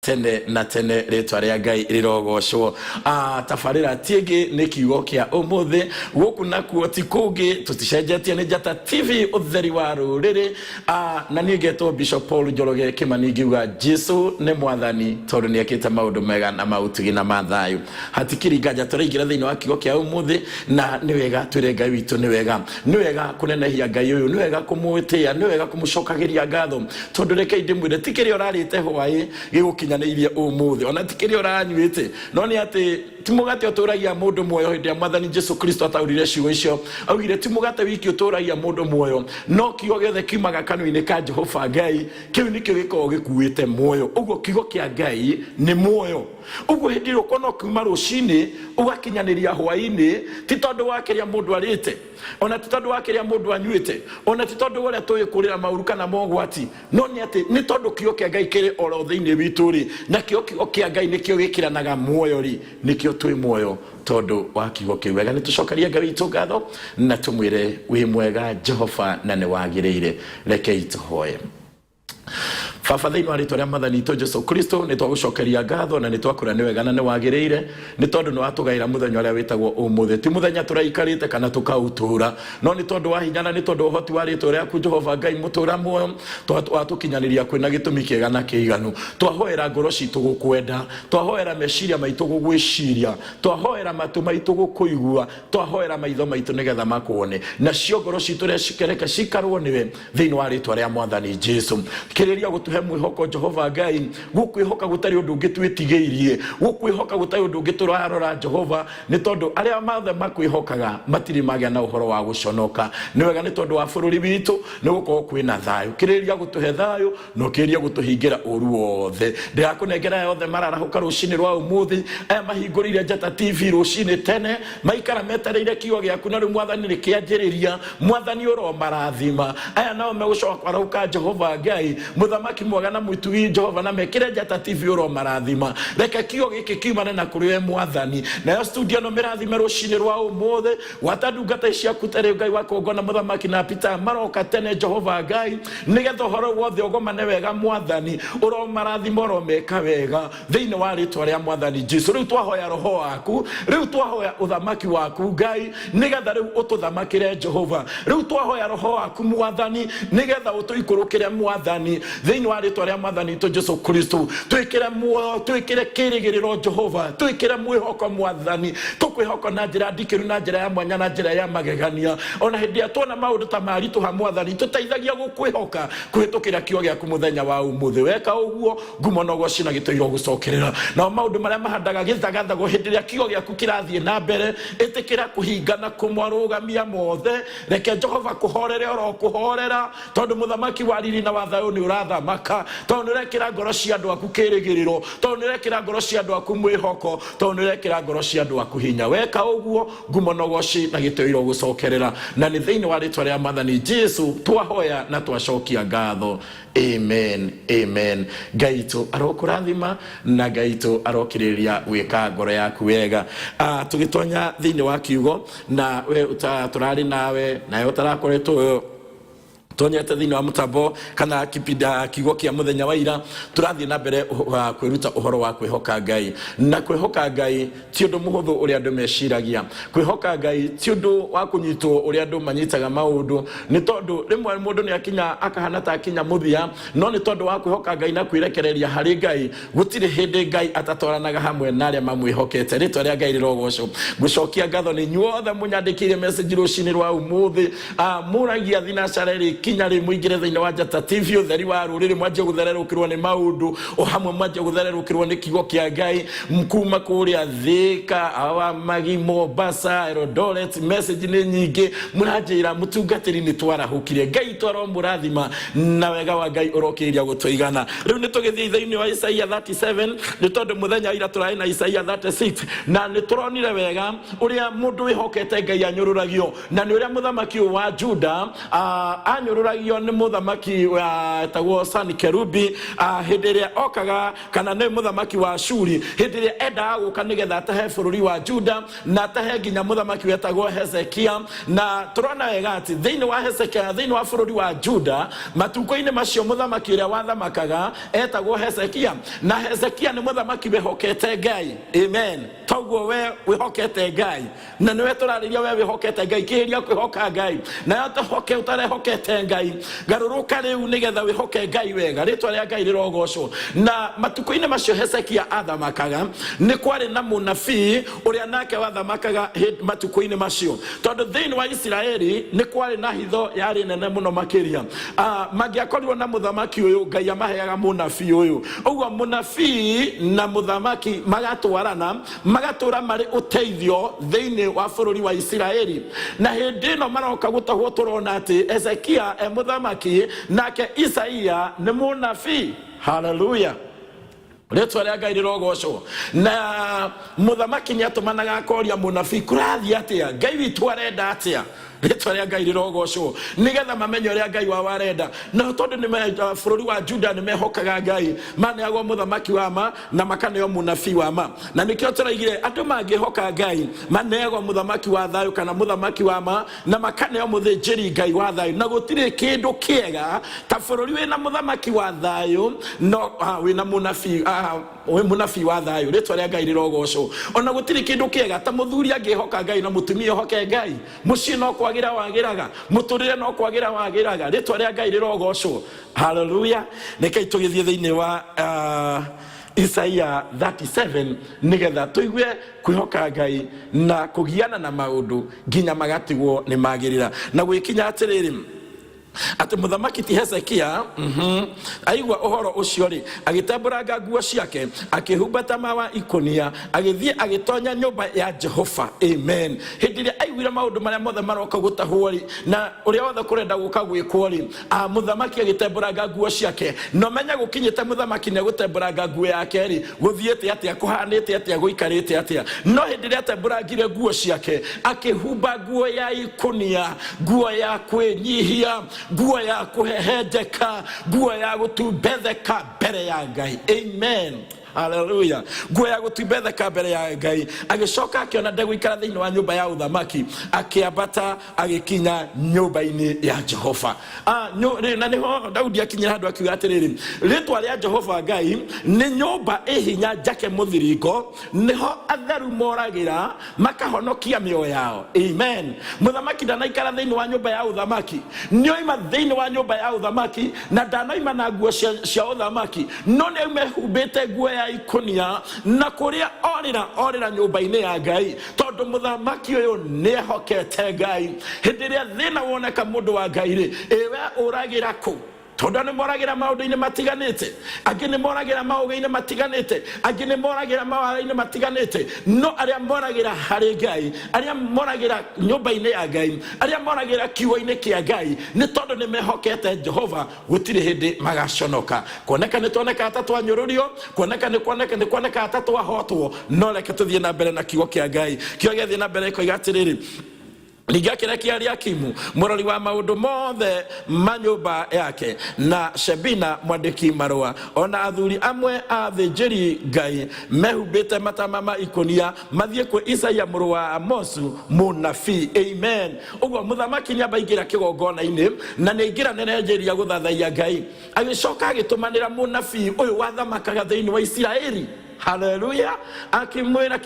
Tene na tene rĩtwa rĩa Ngai rĩrogocwo. Ah, tabarĩra ti ĩngĩ nĩ kiugo kĩa ũmũthĩ. Gũkũ nakuo ti kũngĩ, tũticenjetie, nĩ Njata TV, ũtheri wa rũrĩrĩ. Ah, na niĩ ngetwo Bishop Paul Njoroge Kĩmani, ngiuga Jesu nĩ mwathani tondũ nĩ ekĩte maũndũ mega na ma ũtugi na ma thayũ. Hatikĩrĩ nganja tũraingĩra thĩinĩ wa kiugo kĩa ũmũthĩ, na nĩ wega twĩre Ngai witũ nĩ wega. Nĩ wega kũnenehia Ngai ũyũ, nĩ wega kũmũtĩĩa, nĩ wega kũmũcokagĩria ngatho, tondũ rekei ndĩmwĩre, ti kĩrĩa ũrarĩte hwaĩ gĩgũkinyanĩirie ũmũthĩ, ona ti kĩrĩa ũranyuĩte, no nĩ atĩ ti mũgate ũtũragia mũndũ muoyo. Hĩndĩ ĩrĩa Mwathani Jesu Kristo ataũrire ciugo icio, augire ti mũgate wiki ũtũragia mũndũ muoyo, no kiugo gĩothe kiumaga kanua-inĩ ka Jehova Ngai, kĩu nĩkĩo gĩkoragwo gĩkuĩte muoyo. Ũguo kiugo kĩa Ngai nĩ muoyo. Ũguo hĩndĩ ĩrĩa ũkona ũkiuma rũcinĩ ũgakinyanĩria hwaĩ-inĩ, ti tondũ wa kĩrĩa mũndũ arĩte, ona ti tondũ wa kĩrĩa mũndũ anyuĩte, ona ti tondũ wa ũrĩa tũĩ kũrĩra maũru kana mogwati, no nĩ atĩ nĩ tondũ kiugo kĩa Ngai kĩrĩ oro thĩinĩ witũ-rĩ, nakĩo kiugo kĩa Ngai nĩkĩo gĩkĩranaga muoyo-rĩ, nĩkĩo twĩ muoyo tondũ wa kiugo kĩu. Wega nĩ tũcokerie Ngai witũ ngatho na tũmwĩre wĩ mwega Jehova na nĩ wagĩrĩire. Rekei tũhoye. Baba, thĩinĩ wa rĩtwa rĩa Mwathani witũ Jesu Kristo, nĩ twagũcokeria ngatho na nĩ twakwĩra nĩ wega na nĩ wagĩrĩire, nĩ tondũ nĩ watũgaĩra mũthenya ũrĩa wĩtagwo ũmũthĩ. Ti mũthenya tũraikarĩte kana tũkaũtũũra, no nĩ tondũ wa hinya na nĩ tondũ wa ũhoti wa rĩtwa rĩaku Jehova Ngai mũtũũra muoyo, watũkinyanĩria kwĩna gĩtũmi kĩega na kĩiganu. Twahoera ngoro citũ gũkwenda, twahoera meciria maitũ gũgwĩciria, twahoera matũ maitũ gũkũigua, twahoera maitho maitũ nĩgetha makuone, nacio ngoro citũ reke cikarwo nĩwe thĩinĩ wa rĩtwa rĩa Mwathani Jesu. Kĩrĩria gũtũhe mwĩhoko Jehova Ngai, gũkwĩhoka gũtarĩ ũndũ ũngĩ twĩtigĩirie, gũkwĩhoka gũtarĩ ũndũ ũngĩ tũrarora Jehova, nĩ tondũ arĩa mothe makwĩhokaga matirĩ magĩa na ũhoro wa gũconoka. Nĩ wega nĩ tondũ wa bũrũri witũ nĩ gũkorwo kwĩna thayũ. Kĩrĩria gũtũhe thayũ na ũkĩrĩria gũtũhingĩra ũru wothe. Ndĩrakũnengera aya othe mararahũka rũcinĩ rwa ũmũthĩ, aya mahingũrĩire Njata TV rũcinĩ tene, maikara metereire kiugo gĩaku, na rĩu Mwathani nĩ kĩanjĩrĩria. Mwathani ũromarathima. Aya nao megũcoka kwarahũka Jehova Ngai mũthamaki mwega na mũtugi Jehova, na mekĩre Njata TV, ũromarathima. Reke kiugo gĩkĩ kiumane na kũrĩ we Mwathani. Nayo studio ĩno mĩrathime rũcinĩ rwa ũmũthĩ, gwata ndungata ciaku tarĩ Ngai wa kũngona mũthamaki na Peter maroka tene Jehova Ngai, nĩgetha ũhoro wothe ũgomane wega. Mwathani ũromarathima, ũromeka wega thĩinĩ wa rĩtwa rĩa Mwathani Jesu. Rĩu twahoya roho waku, rĩu twahoya ũthamaki waku Ngai, nĩgetha rĩu ũtũthamakĩre Jehova. Rĩu twahoya roho waku Mwathani, nĩgetha ũtũikũrũkĩre Mwathani, thĩinĩ wa rĩtwa rĩa Mwathani witũ Jesu Kristo. Twĩkĩre muoyo, twĩkĩre kĩrĩgĩrĩro Jehova, twĩkĩre mwĩhoko Mwathani. Tũkwĩhoko na njĩra ndikĩru, na njĩra ya mwanya, na njĩra ya magegania. Ona hĩndĩ ĩrĩa tuona maũndũ ta maritũha Mwathani, tũteithagia gũkwĩhoka kũhĩtũkĩra kiugo gĩaku mũthenya wa ũmũthĩ. Weka ũguo, ngumo na ũgoci na gĩtũiro gũcokerera. Nao maũndũ marĩa mahandaga gĩthagathago hĩndĩ ĩrĩa kiugo gĩaku kĩrathiĩ na mbere, ĩtĩkĩra kũhinga na kũmarũgamia mothe. Reke Jehova kũhorere oro kũhorera, tondũ mũthamaki wa riri na wa thayũ nĩ ũrathamaka, tondũ nĩ ũrekĩra ngoro cia andũ aku kĩrĩgĩrĩro, tondũ nĩ ũrekĩra ngoro cia andũ aku mwĩhoko, tondũ nĩ ũrekĩra ngoro cia andũ aku hinya. Weka ũguo, ngumo na ũgoci na gĩtĩo irogũcokerera, na nĩ thĩinĩ wa rĩtwa rĩa Mwathani Jesu twahoya na twacokia ngatho. Amen, amen. Ngai witũ arokũrathima na Ngai witũ arokĩrĩrĩria gwĩka ngoro yaku wega. Tũgĩtonya thĩinĩ wa kiugo, na we tũrarĩ nawe, nawe ũtarakoretwo tonyete thĩinĩ wa mũtambo kana kipinda kiugo kĩa mũthenya wa ira, tũrathiĩ na mbere kwĩruta ũhoro wa kwĩhoka Ngai. Na kwĩhoka Ngai ti ũndũ mũhũthũ ũrĩa andũ meciragia. Kwĩhoka Ngai ti ũndũ wa kũnyitwo ũrĩa andũ manyitaga maũndũ, nĩ tondũ rĩmwe mũndũ nĩ akinya akahana ta akinya mũthia, no nĩ tondũ wa kwĩhoka Ngai na kwĩrekereria harĩ Ngai, gũtirĩ hĩndĩ Ngai atatwaranaga hamwe na arĩa mamwĩhokete. Rĩtwa rĩa Ngai rĩrogocwo. Ngũcokia ngatho nĩ inyuothe mũnyandĩkĩire message rũcinĩ rwa ũmũthĩ. Mũragia thinacara ĩrĩ kinya rĩ mũingĩre thĩinĩ wa Njata TV, ũtheri wa rũrĩrĩ, mwanjie gũthererũkĩrwo nĩ maũndũ o hamwe, mwanjie gũthererũkĩrwo nĩ kiugo kĩa Ngai kuma kũrĩa Thika, Awamagi, Mombasa, Eldoret. Message nĩ nyingĩ mũranjĩra mũtungatĩri nĩ twarahũkire. Ngai twaromũrathima na wega wa Ngai ũrokĩrĩria gũtũigana. Rĩu nĩ tũgĩthiĩ thĩinĩ wa Isaia 37, nĩ tondũ mũthenya wa ira tũrarĩ na Isaia 36, na nĩ tũronire wega ũrĩa mũndũ wĩhokete Ngai anyũrũragio, na nĩ ũrĩa mũthamaki ũyũ wa Juda anyũrũragio. Anyũrũragio nĩ mũthamaki wetagwo Sanikerubi hĩndĩ ĩrĩa okaga, kana nĩ mũthamaki wa Ashuri hĩndĩ ĩrĩa endaga gũka nĩgetha atahe bũrũri wa Juda na atahe nginya mũthamaki wetagwo Hezekia. Na tũrona wega atĩ thĩinĩ wa Hezekia, thĩinĩ wa bũrũri wa Juda matukũ-inĩ macio, mũthamaki ũrĩa wathamakaga etagwo Hezekia, na Hezekia nĩ mũthamaki wĩhokete Ngai. Amen. Toguo we wĩhokete Ngai, na nĩwe tũrarĩria, we wĩhokete Ngai, kĩhĩria kwĩhoka Ngai, nayo tohoke ũtarehokete Ngai, garũrũka rĩu nĩgetha wĩhoke Ngai wega. Rĩtwa rĩa Ngai rĩrogocwo. Na matukũ-inĩ macio Hezekia athamakaga, nĩ kwarĩ na mũnabii ũrĩa nake wathamakaga matukũ-inĩ macio, tondũ thĩinĩ wa Isiraeli nĩ kwarĩ na hitho yarĩ nene mũno makĩria. Mangĩakorirwo na mũthamaki ũyũ, Ngai amaheaga mũnabii ũyũ. Ũguo mũnabii na mũthamaki magatwarana, magatũra marĩ ũteithio thĩinĩ wa bũrũri wa Isiraeli. Na hĩndĩ ĩno maroka gũtahwo, tũrona atĩ Hezekia e mũthamaki, nake Isaia nĩ mũnabii. Haleluya, rĩtwa rĩa Ngai rĩrogocwo. Na mũthamaki nĩ atũmanaga akoria mũnabii, kũrathiĩ atĩa? Ngai witũ arenda atĩa? Rĩtwa rĩa Ngai rĩrogocwo. Nĩgetha mamenye ũrĩa Ngai wao arenda. Nao tondũ nĩ bũrũri wa Juda nĩ mehokaga Ngai, maneagwo mũthamaki wa ma na makaneo mũnabii wa ma. Na nĩkĩo tũraigire andũ mangĩhoka Ngai, maneagwo mũthamaki wa thayũ kana mũthamaki wa ma, na makaneo mũthĩnjĩri Ngai wa thayũ. Na gũtirĩ kĩndũ kĩega ta bũrũri wĩna mũthamaki wa thayũ, no wĩna mũnabii, wĩ mũnabii wa thayũ. Rĩtwa rĩa Ngai rĩrogocwo. Ona gũtirĩ kĩndũ kĩega ta mũthuri angĩhoka Ngai na mũtumia ohoke Ngai. Mũciĩ no kwagĩra wagĩraga, mũtũrĩre no kwagĩra wagĩraga. Rĩtwa rĩa Ngai rĩrogocwo. Haleluya. Rekei tũgĩthiĩ thĩinĩ wa Isaia 37 nĩgetha tũigue kwĩhoka Ngai na kũgiana na maũndũ nginya magatigwo nĩ magĩrĩra. Na gwĩkinya atĩrĩrĩ, atĩ mũthamaki ti Hezekia aigua ũhoro ũcio rĩ, agĩtembũranga nguo ciake, akĩhumba tama wa ikũnia, agĩthiĩ agĩtonya nyũmba ya Jehova. Amen. Hĩndĩ ĩrĩa aiguire maũndũ marĩa mothe maroka gũtahwo rĩ, na ũrĩa wothe kũrenda gũka gwĩkwo rĩ, mũthamaki agĩtembũranga nguo ciake. Na ũmenye gũkinyĩte mũthamaki nĩ egũtembũranga nguo yake rĩ, gũthiĩte atĩa, kũhanĩte atĩa, gũikarĩte atĩa? No hĩndĩ ĩrĩa atembũrangire nguo ciake, akĩhumba nguo ya ikũnia, nguo ya kwĩnyihia, nguo ya kũhehenjeka, nguo ya gũtumbetheka mbere ya Ngai. Amen. Haleluya. Nguo ya gũtumbetheka mbere ya Ngai. Agĩcoka akĩona ndegũikara thĩinĩ wa nyũmba ya ũthamaki, akĩambata agĩkinya nyũmba-inĩ ya Jehova. Na nĩho Daudi akinyĩra handũ akiuga atĩrĩrĩ, rĩtwa rĩa Jehova Ngai nĩ nyũmba ĩ hinya njake mũthiringo, nĩho atheru moragĩra makahonokia mĩoyo yao. Amen. Mũthamaki ndanaikara thĩinĩ wa nyũmba ya ũthamaki, nĩoima thĩinĩ wa nyũmba ya ũthamaki, na ndanoima na nguo cia ũthamaki, no nĩauma ehumbĩte nguo ya ikũnia, na kũrĩa orĩra orĩra nyũmba-inĩ ya Ngai, tondũ mũthamaki ũyũ nĩehokete Ngai. Hĩndĩ ĩrĩa thĩna woneka, mũndũ wa Ngai rĩ, ĩwe ũragĩra kũ? Tondũ nĩ moragĩra maũndũ-inĩ matiganĩte, angĩ nĩ moragĩra maũgĩ-inĩ matiganĩte, angĩ nĩ moragĩra mawara-inĩ matiganĩte, no arĩa moragĩra harĩ Ngai, arĩa moragĩra nyũmba-inĩ ya Ngai, arĩa moragĩra kiugo-inĩ kĩa Ngai, nĩ tondũ nĩ mehokete Jehova, gũtirĩ hĩndĩ magaconoka. Kuoneka nĩ tuonekaga ta twanyũrũrio, kuoneka nĩ kuoneka nĩ kuonekaga ta twahotwo, no reke tũthiĩ na mbere na kiugo kĩa Ngai. Kiugo gĩathiĩ na mbere gĩkoiga atĩrĩrĩ, ningĩ akĩrekia Eliakimu mũrori wa maũndũ mothe ma nyũmba yake, na Shebina mwandĩki marũa, o na athuri amwe a athĩnjĩri Ngai mehumbĩte matama ma ikũnia, mathiĩ kwĩ Isaia mũrũ wa Amosu mũnabii. Amen. Ũguo mũthamaki nĩ amba aingĩra kĩgongona-inĩ, na nĩ aingĩra nĩ arenjĩria gũthathaiya Ngai. Agĩcoka agĩtũmanĩra mũnabii ũyũ wathamakaga thĩinĩ wa Isiraeli. Haleluya. Akĩmwĩra,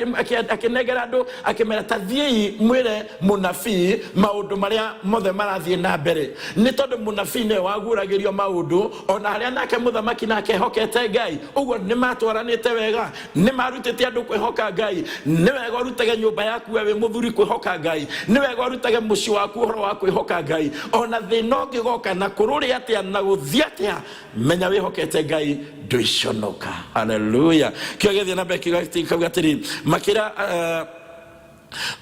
akĩnengera andũ, akĩmera, ta thiĩi mwĩre mũnabii maũndũ marĩa mothe marathiĩ na mbere, nĩ tondũ mũnabii nĩwe waguũragĩrio maũndũ, ona harĩa nake mũthamaki nake ehokete Ngai. Ũguo nĩ matwaranĩte wega, nĩ marutĩte andũ kwĩhoka Ngai. Nĩ wega ũrutage nyũmba yaku we wĩ mũthuri kwĩhoka Ngai, nĩ wega ũrutage mũciĩ waku ũhoro wa kwĩhoka Ngai. Ona thĩna ũngĩgoka na kũrũrĩ atĩa na gũthiĩ atĩa, menya wĩhokete Ngai, ndũiconoka. Haleluya. Kĩo gĩathiĩ na mbere kiuga atĩrĩ, makĩra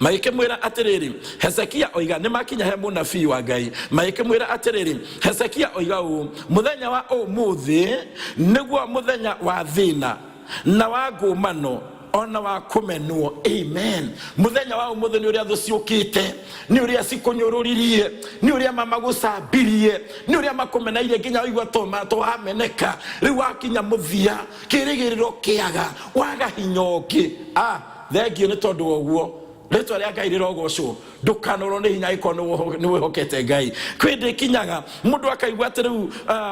magĩkĩmwĩra atĩrĩrĩ, Hezekia oiga, nĩ makinya he mũnabii wa Ngai, magĩkĩmwĩra atĩrĩrĩ, Hezekia oiga ũũ, mũthenya wa ũmũthĩ nĩguo mũthenya wa thĩna na wa ngũmano. Ona wa kũmenwo. Amen. Mũthenya wa ũmũthĩ nĩ ũrĩa thũ ciũkĩte, nĩ ũrĩa cikũnyũrũririe, nĩ ũrĩa mamagũcambirie, nĩ ũrĩa makũmeneire nginya waigua towameneka. Rĩu wakinya mũthia, kĩrĩgĩrĩro kĩaga, waga hinya ũngĩ. Ah, thengiũ nĩ tondũ wa ũguo. Rĩtwa rĩa Ngai rĩrogocwo. Ndũkanorwo nĩ hinya angĩkorwo nĩ wĩhokete Ngai. Kwĩ hĩndĩ ĩkinyaga mũndũ akaigua atĩ rĩu,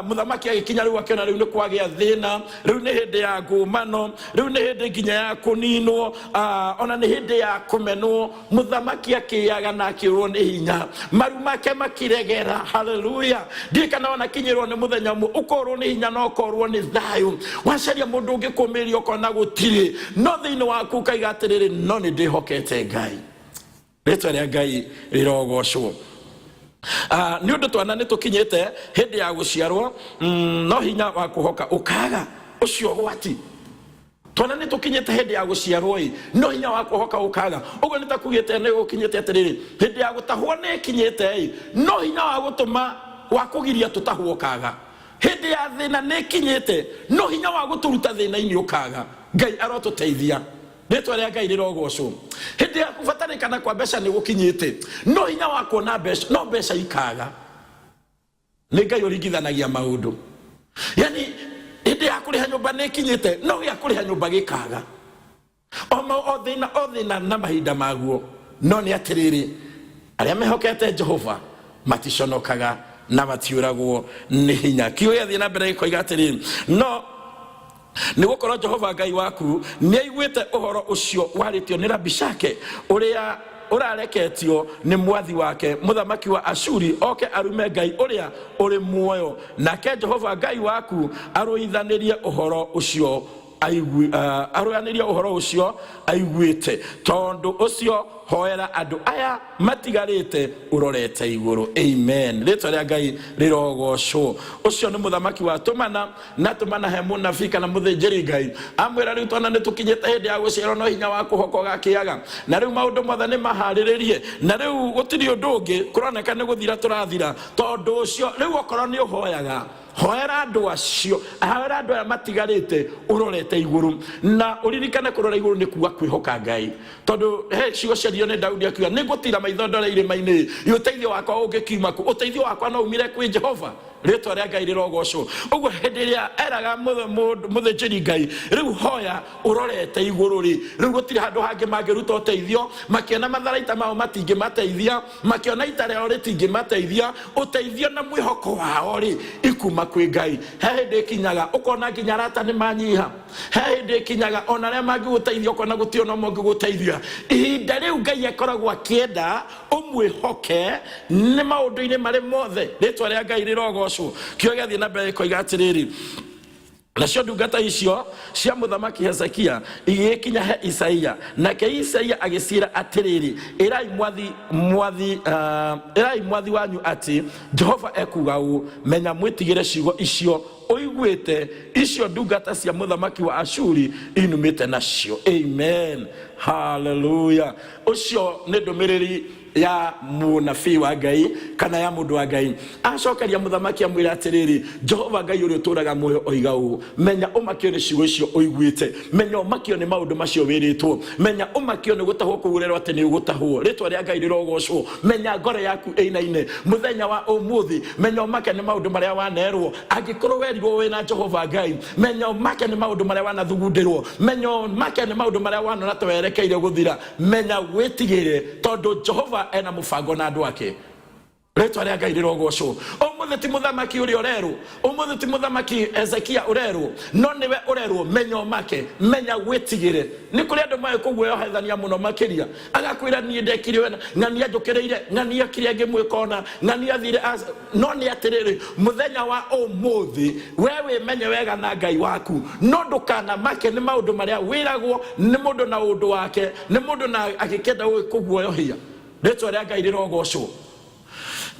mũthamaki agĩkinya rĩu akĩona rĩu nĩ kwagĩa thĩna, rĩu nĩ hĩndĩ ya ngũmano, rĩu nĩ hĩndĩ nginya ya kũninwo, ona nĩ hĩndĩ ya kũmenwo. Mũthamaki akĩaga na akĩũrwo nĩ hinya, maru make makĩregera. Haleluya. Ndiũĩ kana wanakinyĩrwo nĩ mũthenya ũmwe ũkorwo nĩ hinya na ũkorwo nĩ thayũ, wacaria mũndũ ũngĩ kũmĩria ũkona gũtirĩ, no thĩinĩ waku ũkaiga atĩrĩrĩ, no nĩ ndĩhokete Ngai. Rĩtwa rĩa Ngai rĩrogocwo. Nĩ ũndũ twana nĩ tũkinyĩte hĩndĩ ya gũciarwo, no hinya wa kũhoka ũkaga, ũcio ũgwati. Twana nĩ tũkinyĩte hĩndĩ ya gũciarwo ĩ, no hinya wa kũhoka ũkaga. Ũguo nĩ ta kugĩte nĩ gũkinyĩte atĩrĩrĩ, hĩndĩ ya gũtahwo nĩ ĩkinyĩte ĩ, no hinya wa gũtũma wa kũgiria tũtahwo ũkaga. Hĩndĩ ya thĩna nĩ ĩkinyĩte, no hinya wa gũtũruta thĩna-inĩ ũkaga. Ngai arotũteithia. Rĩtwa rĩa Ngai rĩrogocwo. Hĩndĩ ya kũbatarĩkana kwa mbeca nĩ gũkinyĩte, no hinya wa kuona mbeca, no mbeca ikaga. Nĩ Ngai ũringithanagia maũndũ. Yani hĩndĩ ya kũrĩha nyũmba nĩ ĩkinyĩte, no gĩa kũrĩha nyũmba gĩkaga. O ma, o thĩna, o thĩna na mahinda maguo. No nĩ atĩrĩrĩ, arĩa mehokete Jehova maticonokaga na matiũragwo nĩ hinya. Kiugo gĩathiĩ na mbere gĩkoiga atĩrĩrĩ, no nĩ gũkorwo Jehova Ngai waku nĩ aiguĩte ũhoro ũcio warĩtio nĩ Rabishake, ũrĩa ũrareketio nĩ mwathi wake mũthamaki wa Ashuri oke arume Ngai ũrĩa ũrĩ muoyo, nake Jehova Ngai waku arũithanĩrie ũhoro ũcio arũanĩrie ũhoro ũcio aiguĩte. Tondũ ũcio hoera andũ aya matigarĩte ũrorete igũrũ. Amen. Rĩtwa rĩa Ngai rĩrogocwo. Ũcio nĩ mũthamaki wa tũmana na tũmana he mũnabii kana mũthĩnjĩri Ngai, amwĩra rĩu twana nĩ tũkinyĩte hĩndĩ ya gũciarwo, no hinya wa kũhoka ũgakĩaga, na rĩu maũndũ mothe nĩ maharĩrĩrie, na rĩu gũtirĩ ũndũ ũngĩ, kũroneka nĩ gũthira tũrathira. Tondũ ũcio rĩu okorwo nĩ ũhoyaga, hoera andũ acio, hoera andũ aya matigarĩte ũrorete igũrũ. Na ũririkane kũrora igũrũ nĩ kuga kwĩhoka Ngai, tondũ he ciugo ciario nĩ Daudi akiuga, nĩ ngũtira maitho ndore irĩma-inĩ, ũteithio wakwa ũngĩkiuma kũ? Ũteithio wakwa no umire kwĩ Jehova. Rĩtwa rĩa Ngai rĩrogocwo. Ũguo hĩndĩ ĩrĩa eraga mũthĩnjĩri Ngai, rĩu hoya ũrorete igũrũ rĩ, rĩu gũtirĩ handũ hangĩ mangĩruta ũteithio. Makĩona matharaita mao matingĩmateithia, makĩona ita rĩao rĩtingĩmateithia, ũteithio na mwĩhoko wao rĩ ikuma kwĩ Ngai. He hĩndĩ ĩkinyaga ũkona nginya arata nĩ manyiha, he hĩndĩ ĩkinyaga ona arĩa mangĩgũteithia ũkona gũtirĩ ona ũmwe ũngĩgũteithia. Ihinda rĩu Ngai akoragwo akĩenda ũmwĩhoke nĩ maũndũ-inĩ marĩ mothe. Rĩtwa rĩa Ngai rĩrogocwo. Kĩo gĩathiĩ na mbere gĩkoiga atĩrĩrĩ, nacio ndungata icio cia mũthamaki Hezekia igĩgĩkinya he Isaia, nake Isaia agĩciĩra atĩrĩrĩ, ĩrai mwathi, mwathi, ĩrai mwathi wanyu atĩ Jehova ekuuga ũũ, menya mwĩtigĩre ciugo icio ũiguĩte, icio ndungata cia mũthamaki wa Ashuri inumĩte nacio. Amen. Haleluya. Ũcio nĩ ndũmĩrĩri ya mũnabii wa Ngai kana ya mũndũ wa Ngai. Acokeria mũthamaki amwĩra atĩrĩrĩ, Jehova Ngai ũrĩa ũtũũraga muoyo oiga ũũ, menya ũmakio nĩ ciugo icio ũiguĩte, menya ũmakio nĩ maũndũ macio wĩrĩtwo, menya ũmakio nĩ gũtahwo kũu ũrerwo atĩ nĩ ũgũtahwo. Rĩtwa rĩa Ngai rĩrogocwo. Menya ngoro yaku ĩinaine mũthenya wa ũmũthĩ, menya ũmake nĩ maũndũ marĩa wanerwo. Angĩkorwo werirwo wĩna Jehova Ngai, menya ũmake nĩ maũndũ marĩa wanathugundĩrwo, menya ũmake nĩ maũndũ marĩa wanona ta werekeire gũthira. Menya wĩtigĩre, tondũ Jehova ena mũbango na andũ ake. Rĩtwa rĩa Ngai rĩrogocwo. Ũmũthĩ ti mũthamaki ũrĩa ũrerwo, ũmũthĩ ti mũthamaki Hezekia ũrerwo, no nĩwe ũrerwo menya ũmake, menya wĩtigĩre. Nĩ kũrĩ andũ moĩ kũguoyohethania mũno makĩria, agakwĩra niĩ ndekire wena, ng'ania njũkĩrĩire, ng'ania kĩrĩa ngĩmwĩka ona, ng'ania thire, no nĩ atĩrĩrĩ, mũthenya wa ũmũthĩ we wĩmenye wega na Ngai waku, no ndũkanamake nĩ maũndũ marĩa wĩragwo nĩ mũndũ na ũndũ wake, nĩ mũndũ na agĩkĩenda kũguoyohia. Rĩtwa rĩa Ngai rĩrogocwo.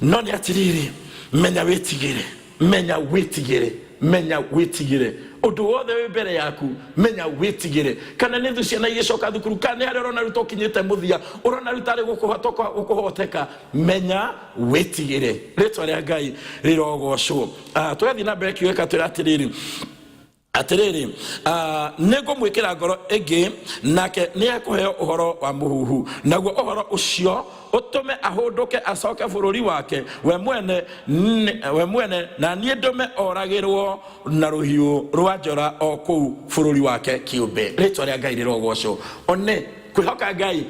No nĩ atĩrĩrĩ, menya wĩtigĩre, menya wĩtigĩre, menya wĩtigĩre ũndũ wothe wĩ mbere yaku, menya wĩtigĩre. Kana nĩ thu ciana igĩcoka thukuru, kana nĩ harĩa ũrona rĩu tũkinyĩte mũthia, ũrona rĩu tarĩ gũkũhoteka, menya wĩtigĩre. Rĩtwa rĩa Ngai rĩrogocwo. Tũgathiĩ na mbere kiugo gĩkatwĩra atĩrĩrĩ, Atĩrĩrĩ, nĩ ngũmwĩkĩra ngoro ĩngĩ, nake nĩ ekũheo ũhoro wa mũhuhu, naguo ũhoro ũcio ũtũme ahũndũke acoke bũrũri wake we mwene, we mwene, na niĩ ndũme oragĩrwo na rũhiũ rwa njora o kũu bũrũri wake kĩũmbe. Rĩtwa rĩa Ngai rĩrogocwo. One kwĩhoka Ngai,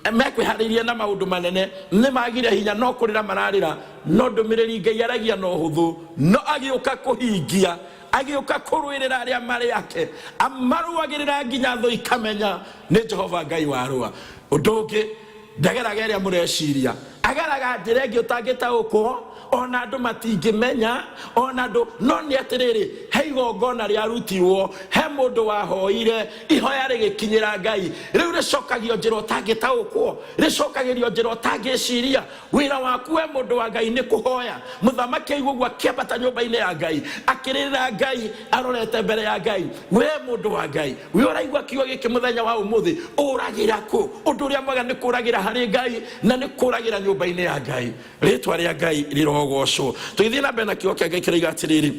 mekwĩharĩirie na maũndũ manene, nĩ magire hinya, no kũrĩra mararĩra, no ndũmĩrĩri Ngai aragia na ũhũthũ, no agĩũka kũhingia, agĩũka kũrũĩrĩra arĩa marĩ ake, amarũagĩrĩra nginya thũ ikamenya nĩ Jehova Ngai warũa. Ũndũ ũngĩ, ndageraga ĩrĩa mũreciria, ageraga njĩra ĩngĩ ũtangĩtaũkwo, ona andũ matingĩmenya, ona andũ no nĩ atĩrĩrĩ, he igongona rĩarutirwo, he mũndũ wahoire, ihoya rĩgĩkinyĩra Ngai, rĩu rĩcokagio njĩra ũtangĩtaũkwo, rĩcokagĩrio njĩra ũtangĩciria. Wĩra waku we mũndũ wa Ngai nĩ kũhoya. Mũthamaki aigua ũguo akĩambata nyũmba-inĩ ya Ngai, akĩrĩrĩra Ngai arorete mbere ya Ngai. We mũndũ wa Ngai, we ũraigua kiugo gĩkĩ mũthenya wa ũmũthĩ, ũragĩra kũ? Ũndũ ũrĩa mwega nĩ kũragĩra harĩ Ngai na nĩ kũragĩra nyũmba-inĩ ya Ngai. Rĩtwa rĩa Ngai rĩrogocwo. Tũgĩthiĩ na mbere na kiugo kĩa Ngai kĩroiga atĩrĩrĩ,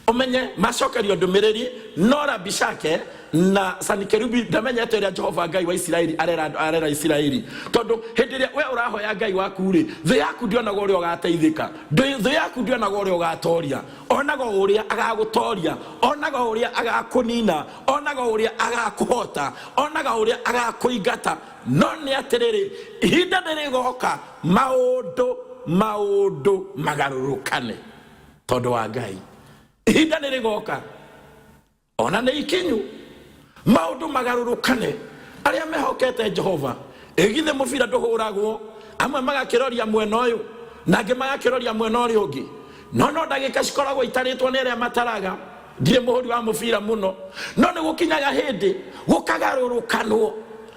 ũmenye macokerio ndũmĩrĩri, no Rabishake na Sanikerubi ndamenyete ũrĩa Jehova Ngai wa Isiraeli arera, arera Isiraeli, tondũ hĩndĩ ĩrĩa we ũrahoya Ngai waku rĩ, thũ yaku ndĩonaga ũrĩa ũgateithĩka, thũ yaku ndĩonaga ũrĩa ũgatoria, onaga o ũrĩa agagũtoria, onaga o ũrĩa agakũnina, onaga o ũrĩa agakũhota, onaga o ũrĩa agakũingata. No nĩ atĩrĩrĩ, ihinda nĩ rĩgoka maũndũ maũndũ magarũrũkane tondũ wa Ngai. Ihinda nĩ rĩgoka, ona nĩ ikinyu, maũndũ magarũrũkane. Arĩa mehokete Jehova, ĩgithĩ mũbira ndũhũragwo, amwe magakĩroria mwena ũyũ na angĩ magakĩroria mwena ũrĩa ũngĩ, no no ndagĩka cikoragwo itarĩtwo nĩ arĩa mataraga. Ndirĩ mũhũri wa mũbira mũno, no nĩ gũkinyaga hĩndĩ gũkagarũrũkanwo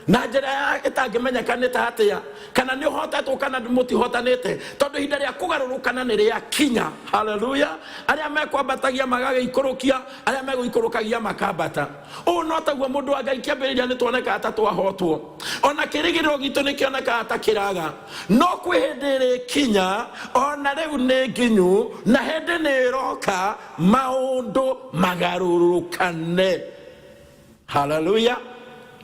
na njĩra ya ĩtangĩmenyeka nĩ ta atĩa, kana nĩ ũhotetwo kana mũtihotanĩte, tondũ ihinda rĩa kũgarũrũkana nĩ rĩakinya. Haleluya! Arĩa mekwambatagia magagĩikũrũkia, arĩa megũikũrũkagia makambata. Ũũ no taguo mũndũ wa Ngai, kĩambĩrĩria nĩ tuonekaga ta twahotwo, ona kĩrĩgĩrĩro gitũ nĩ kĩonekaga ta kĩraga, no kwĩ hĩndĩ ĩrĩkinya, ona rĩu nĩ nginyu, na hĩndĩ nĩ ĩroka maũndũ magarũrũkane. Haleluya!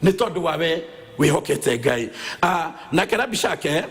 Nĩ tondũ wa we wĩhokete Ngai. Nake Rabishake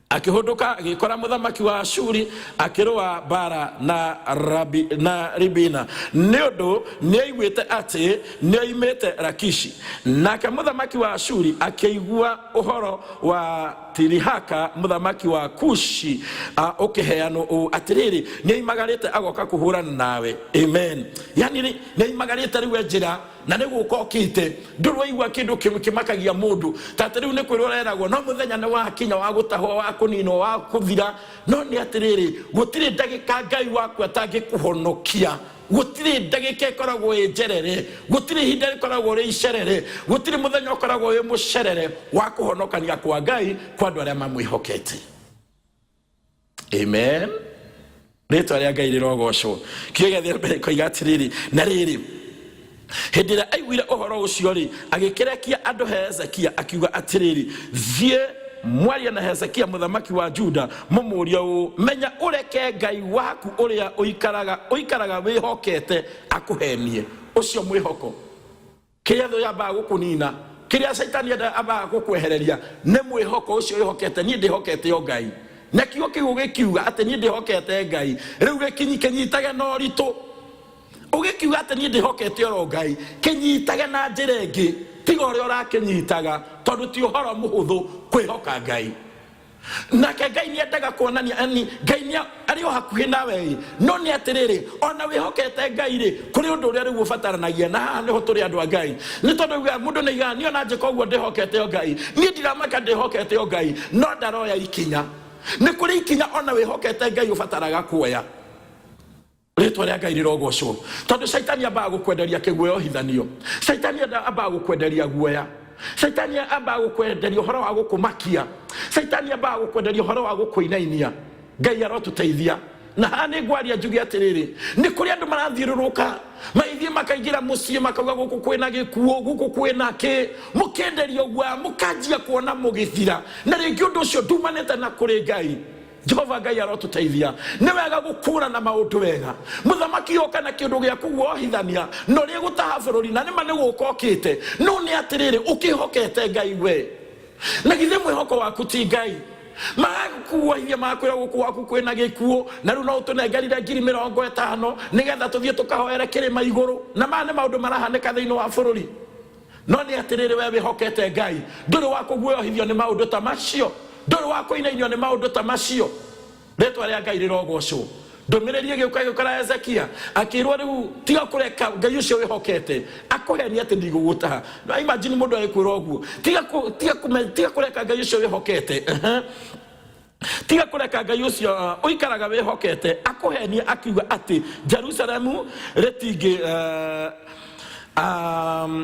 akĩhũndũka agĩkora mũthamaki wa Ashuri akĩrũa mbara na, Rabi, na Ribina, nĩ ũndũ nĩaiguĩte atĩ nĩoimĩte Lakishi. Nake mũthamaki wa Ashuri akĩigua ũhoro wa Tirihaka mũthamaki wa Kushi ũkĩheanwo ũũ, atĩrĩrĩ, nĩoimagarĩte agoka kũhũrana nawe. Amen. Yani nĩoimagarĩte rĩu e njĩra, na nĩ gũka okĩte. Ndũrĩ waigua kĩndũ kĩmakagia mũndũ ta atĩ rĩu nĩ kwĩrwo ũreragwo no mũthenya nĩ wakinya wa gũtahwo, wa kũninwo, wa kũthira. No nĩ atĩrĩrĩ, gũtirĩ ndagĩka Ngai waku atangĩkũhonokia. Gũtirĩ ndagĩka ĩkoragwo ĩ njerere, gũtirĩ ihinda rĩkoragwo rĩ icerere, gũtirĩ mũthenya ũkoragwo wĩ mũcerere wa kũhonokania kwa Ngai kwa andũ arĩa mamwĩhokete. Amen. Rĩtwa rĩa Ngai rĩrogocwo. Kiugo gĩathiĩ mbere koiga atĩrĩrĩ, na rĩrĩ, hĩndĩ ĩrĩa aiguire ũhoro ũcio rĩ, agĩkĩrekia andũ he Hezekia akiuga atĩrĩrĩ, thiĩ mwarie na Hezekia mũthamaki wa Juda, mũmũrie ũũ, menya ũreke Ngai waku ũrĩa ũikaraga ũikaraga wĩhokete akũhenie. Ũcio mwĩhoko, kĩrĩa thũ yambaga gũkũnina, kĩrĩa caitani ambaga gũkwehereria nĩ mwĩhoko ũcio wĩhokete. Niĩ ndĩhokete o Ngai. Na kiugo kĩu ũgĩkiuga atĩ niĩ ndĩhokete Ngai, rĩu gĩkinyi kĩnyitage na ũritũ. Ũgĩkiuga atĩ niĩ ndĩhokete oro Ngai, kĩnyitage na njĩra ĩngĩ tiga ũrĩa ũrakĩnyitaga, tondũ ti ũhoro mũhũthũ kwĩhoka Ngai. Nake Ngai nĩendaga kuonania, yani Ngai nĩ arĩ o hakuhĩ nawe ĩ, no nĩ atĩrĩrĩ, ona wĩhokete Ngai rĩ, kũrĩ ũndũ ũrĩa rĩu ũbataranagia, na haha nĩho tũrĩ andũ a Ngai. Nĩ tondũ ugaga, mũndũ nĩ aigaga, niĩ ona njĩka ũguo ndĩhokete o Ngai, niĩ ndiramaka ndĩhokete o Ngai, no ndaroya ikinya. Nĩ kũrĩ ikinya ona wĩhokete Ngai ũbataraga kuoya. Rĩtwa rĩa Ngai rĩrogocwo, tondũ caitani ambaga gũkwenderia kĩguoyohithanio, caitani ambaga gũkwenderia guoya, caitani ambaga gũkwenderia ũhoro wa gũkũmakia, caitani ambaga gũkwenderia ũhoro wa gũkũinainia. Ngai arotũteithia. Na haha nĩ ngwaria njuge atĩrĩrĩ, nĩ kũrĩ andũ marathiũrũrũka magĩthiĩ makaingĩra mũciĩ makauga gũkũ kwĩna gĩkuũ, gũkũ kwĩna kĩ, mũkenderio guoya, mũkanjia kuona mũgĩthira, na rĩngĩ ũndũ ũcio ndumanĩte na kũrĩ Ngai. Jehova Ngai arotũteithia. Nĩ wega gũkũrana maũndũ wega. Mũthamaki oka na kĩndũ gĩa kũguohithania na ũrĩa gũtaha bũrũri, na nĩma nĩ gũka okĩte. No nĩ atĩrĩrĩ, ũkĩhokete Ngai we, na githĩ mwĩhoko waku ti Ngai? Magakuohithia, magakwĩra gũkũ gwaku kwĩna gĩkuũ, na rĩu no ũtũnengerire 50,000 nĩgetha tũthiĩ tũkahoere kĩrĩma igũrũ. Na maya nĩ maũndũ marahanĩka thĩinĩ wa bũrũri. No nĩ atĩrĩrĩ, we wĩhokete Ngai, ndũrĩ wa kũguoyohithio nĩ maũndũ ta macio, ndũrĩ wa kũinainio nĩ maũndũ ta macio. Rĩtwa rĩa Ngai rĩrogocwo. Ndũmĩrĩri ĩgĩũka ĩgĩkora Hezekia, akĩrwo rĩu tiga kũreka Ngai ũcio wĩhokete akũhenie atĩ ndigũgũtaha. No imagine mũndũ agĩkwĩra ũguo, tiga kũreka Ngai ũcio wĩhokete, tiga kũreka Ngai ũcio ũikaraga wĩhokete akũhenie akiuga atĩ Jerusalemu rĩtingĩ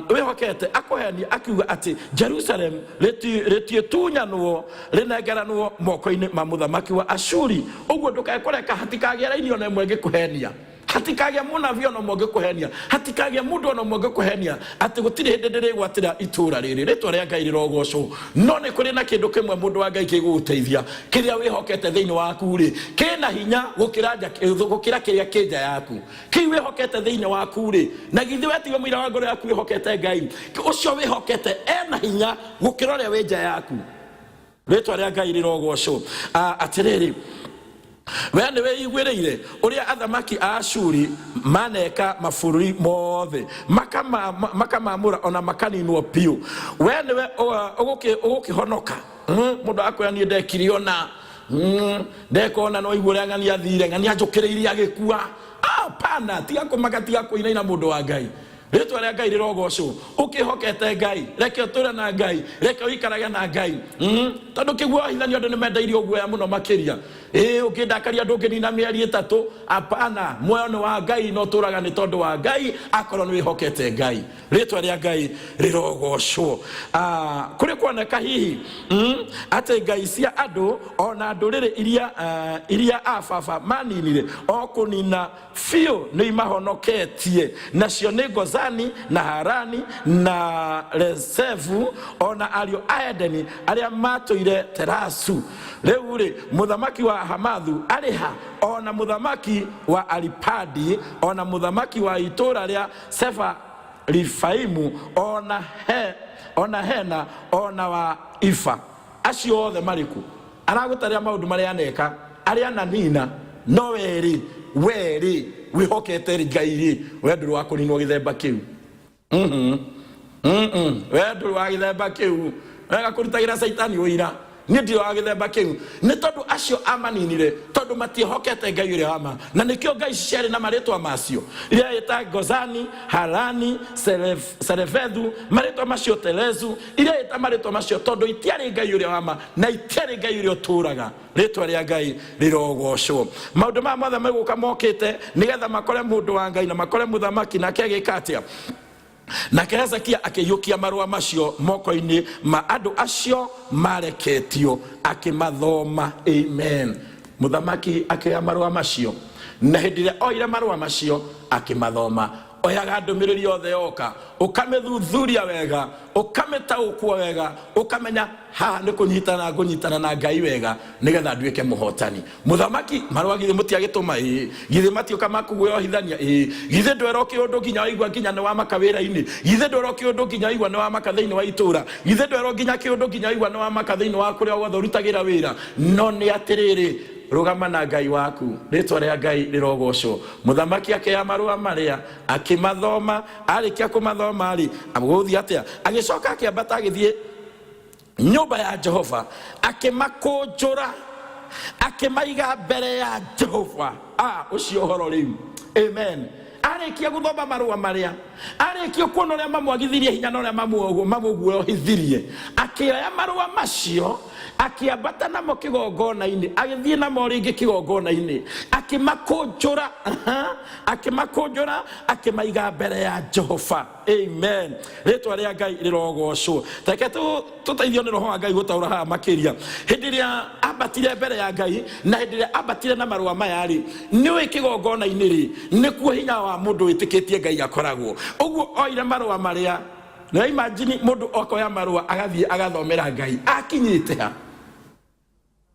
wĩhokete akũhenie akiuga atĩ Jerusalemu rĩtiĩtunyanwo rĩnengeranwo moko-inĩ ma mũthamaki wa Ashuri. Ũguo ndũkae kũreka hatikagĩe raini ona ĩmwe ĩngĩkũhenia, hatikagĩa mũnabii ona ũmwe ũngĩkũhenia, hatikagĩa mũndũ ona ũmwe ũngĩkũhenia atĩ gũtirĩ hĩndĩ ndĩrĩgwatĩra itũũra rĩrĩ. Rĩtwa rĩa Ngai rĩrogocwo. No nĩ kũrĩ na kĩndũ kĩmwe, mũndũ wa Ngai, gĩgũgũteithia. Kĩrĩa wĩhokete thĩinĩ waku rĩ, kĩna hinya gũkĩra nja, gũkĩra kĩrĩa kĩ nja yaku. Kĩu wĩhokete thĩinĩ waku rĩ, na githĩ we tiwe mũira wa ngoro yaku wĩhokete Ngai? Ũcio wĩhokete ena hinya gũkĩra ũrĩa wĩ nja yaku. Rĩtwa rĩa Ngai rĩrogocwo. Atĩrĩrĩ, we nĩ wĩiguĩrĩire ũrĩa athamaki a Ashuri maneka mabũrũri mothe, makamamũra ona makaninwo biũ. We nĩwe ũgũkĩhonoka. Mũndũ akwĩra niĩ ndekire ona ndeka ona, no igua ũrĩa ng'ania athire, ng'ania anjũkĩrĩirie agĩkua. Pana, tiga kũmaka, tiga kũinaina, mũndũ wa Ngai. Rĩtwa rĩa Ngai rĩrogocwo. Ũkĩhokete Ngai, reke ũtũre na Ngai, reke ũikarage na Ngai. Tondũ kĩguoyohithanio andũ nĩ mendeirio guoya mũno makĩria. Ĩĩ, ũngĩndakaria ndũngĩnina mĩeri 3. Apana, muoyo nĩ wa Ngai na ũtũraga nĩ tondũ wa Ngai akorwo nĩ wĩhokete Ngai. Rĩtwa rĩa Ngai rĩrogocwo. Kũrĩ kuoneka hihi atĩ ngai cia andũ ona ndũrĩrĩ iria a baba maninire o kũnina biũ nĩ imahonoketie, nacio nĩ Gozani na Harani na Resefu o na ariũ a Edeni arĩa maatũire Terasu. Rĩu-rĩ, mũthamaki wa Hamathu arĩ ha, o na mũthamaki wa Aripadi, o na mũthamaki wa itũũra rĩa Sefarivaimu, o na Hena, o na wa Ifa? Acio othe marĩ kũ? Aragũtarĩra maũndũ marĩa aneka, arĩa ananina, no we-rĩ, we-rĩ, wĩhokete Ngai-rĩ, we ndũrĩ wa kũninwo gĩthemba kĩu. We ndũrĩ wa gĩthemba kĩu. Wega kũrutagĩra Caitani ũira. Niĩ ndirĩ wa gĩthemba kĩu. Nĩ tondũ acio amaninire, tondũ matiĩhokete Ngai ũrĩa wa ma. Na nĩkĩo ngai ici ciarĩ na marĩtwa macio, iria ĩta Gozani, Harani, Serefethu, marĩtwa macio Telezu, iria ĩta marĩtwa macio tondũ itiarĩ Ngai ũrĩa wa ma na itiarĩ Ngai ũrĩa ũtũũraga. Rĩtwa rĩa Ngai rĩrogocwo. Maũndũ maya mothe megũka mokĩte nĩgetha makore mũndũ wa Ngai na makore mũthamaki. Nake agĩka atĩa? Nake Hezekia akĩiyũkia marũa macio moko-inĩ ma andũ acio mareketio, akĩmathoma. Amen. Mũthamaki akĩoya marũa macio, na hĩndĩ ĩrĩa oire marũa macio akĩmathoma. Oyaga ndũmĩrĩri yothe yoka, ũkamĩthuthuria wega, ũkamĩtaũkwo wega, ũkamenya haha nĩ kũnyitana ngũnyitana na Ngai wega nĩgetha nduĩke mũhotani. Mũthamaki, marũa githĩ mũtiagĩtũma? Ĩĩ. Githĩ matiũka makũguoyohithania? Ĩĩ. Githĩ ndwerwo kĩũndũ nginya waigua nginya nĩ wamaka wĩra-inĩ? Githĩ ndwerwo kĩũndũ nginya waigua nĩ wamaka thĩinĩ wa itũũra? Githĩ ndwerwo nginya kĩũndũ nginya waigua nĩ wamaka thĩinĩ wa kũrĩa guothe ũrutagĩra wĩra? No nĩ atĩrĩrĩ, rũgama na Ngai waku. Rĩtwa rĩa Ngai rĩrogocwo. Mũthamaki akĩoya marũa marĩa, akĩmathoma. Arĩkia kũmathoma-rĩ, gũgũthiĩ atĩa? Agĩcoka akĩambata agĩthiĩ nyũmba ya Jehova, akĩmakũnjũra, akĩmaiga mbere ya Jehova. Ũcio ũhoro rĩu. Amen. Arĩkia gũthoma marũa marĩa, arĩkia kuona ũrĩa mamwagithirie hinya na ũrĩa mamũguoyohithirie, akĩoya marũa macio, akĩambata namo kĩgongona-inĩ, agĩthiĩ namo rĩngĩ kĩgongona-inĩ, akĩmakũnjũra, akĩmakũnjũra, akĩmaiga mbere ya Jehova. Amen. Rĩtwa rĩa Ngai rĩrogocwo. Reke tũteithio nĩ Roho wa Ngai gũtaũra haha makĩria. Hĩndĩ ĩrĩa ambatire mbere ya Ngai na hĩndĩ ĩrĩa ambatire na marũa maya rĩ, nĩũĩ kĩgongona-inĩ rĩ, nĩkuo hinya wa mũndũ wĩtĩkĩtie Ngai akoragwo. Ũguo oire marũa marĩa, na imagine mũndũ okoya marũa agathiĩ agathomera Ngai, akinyĩte ha?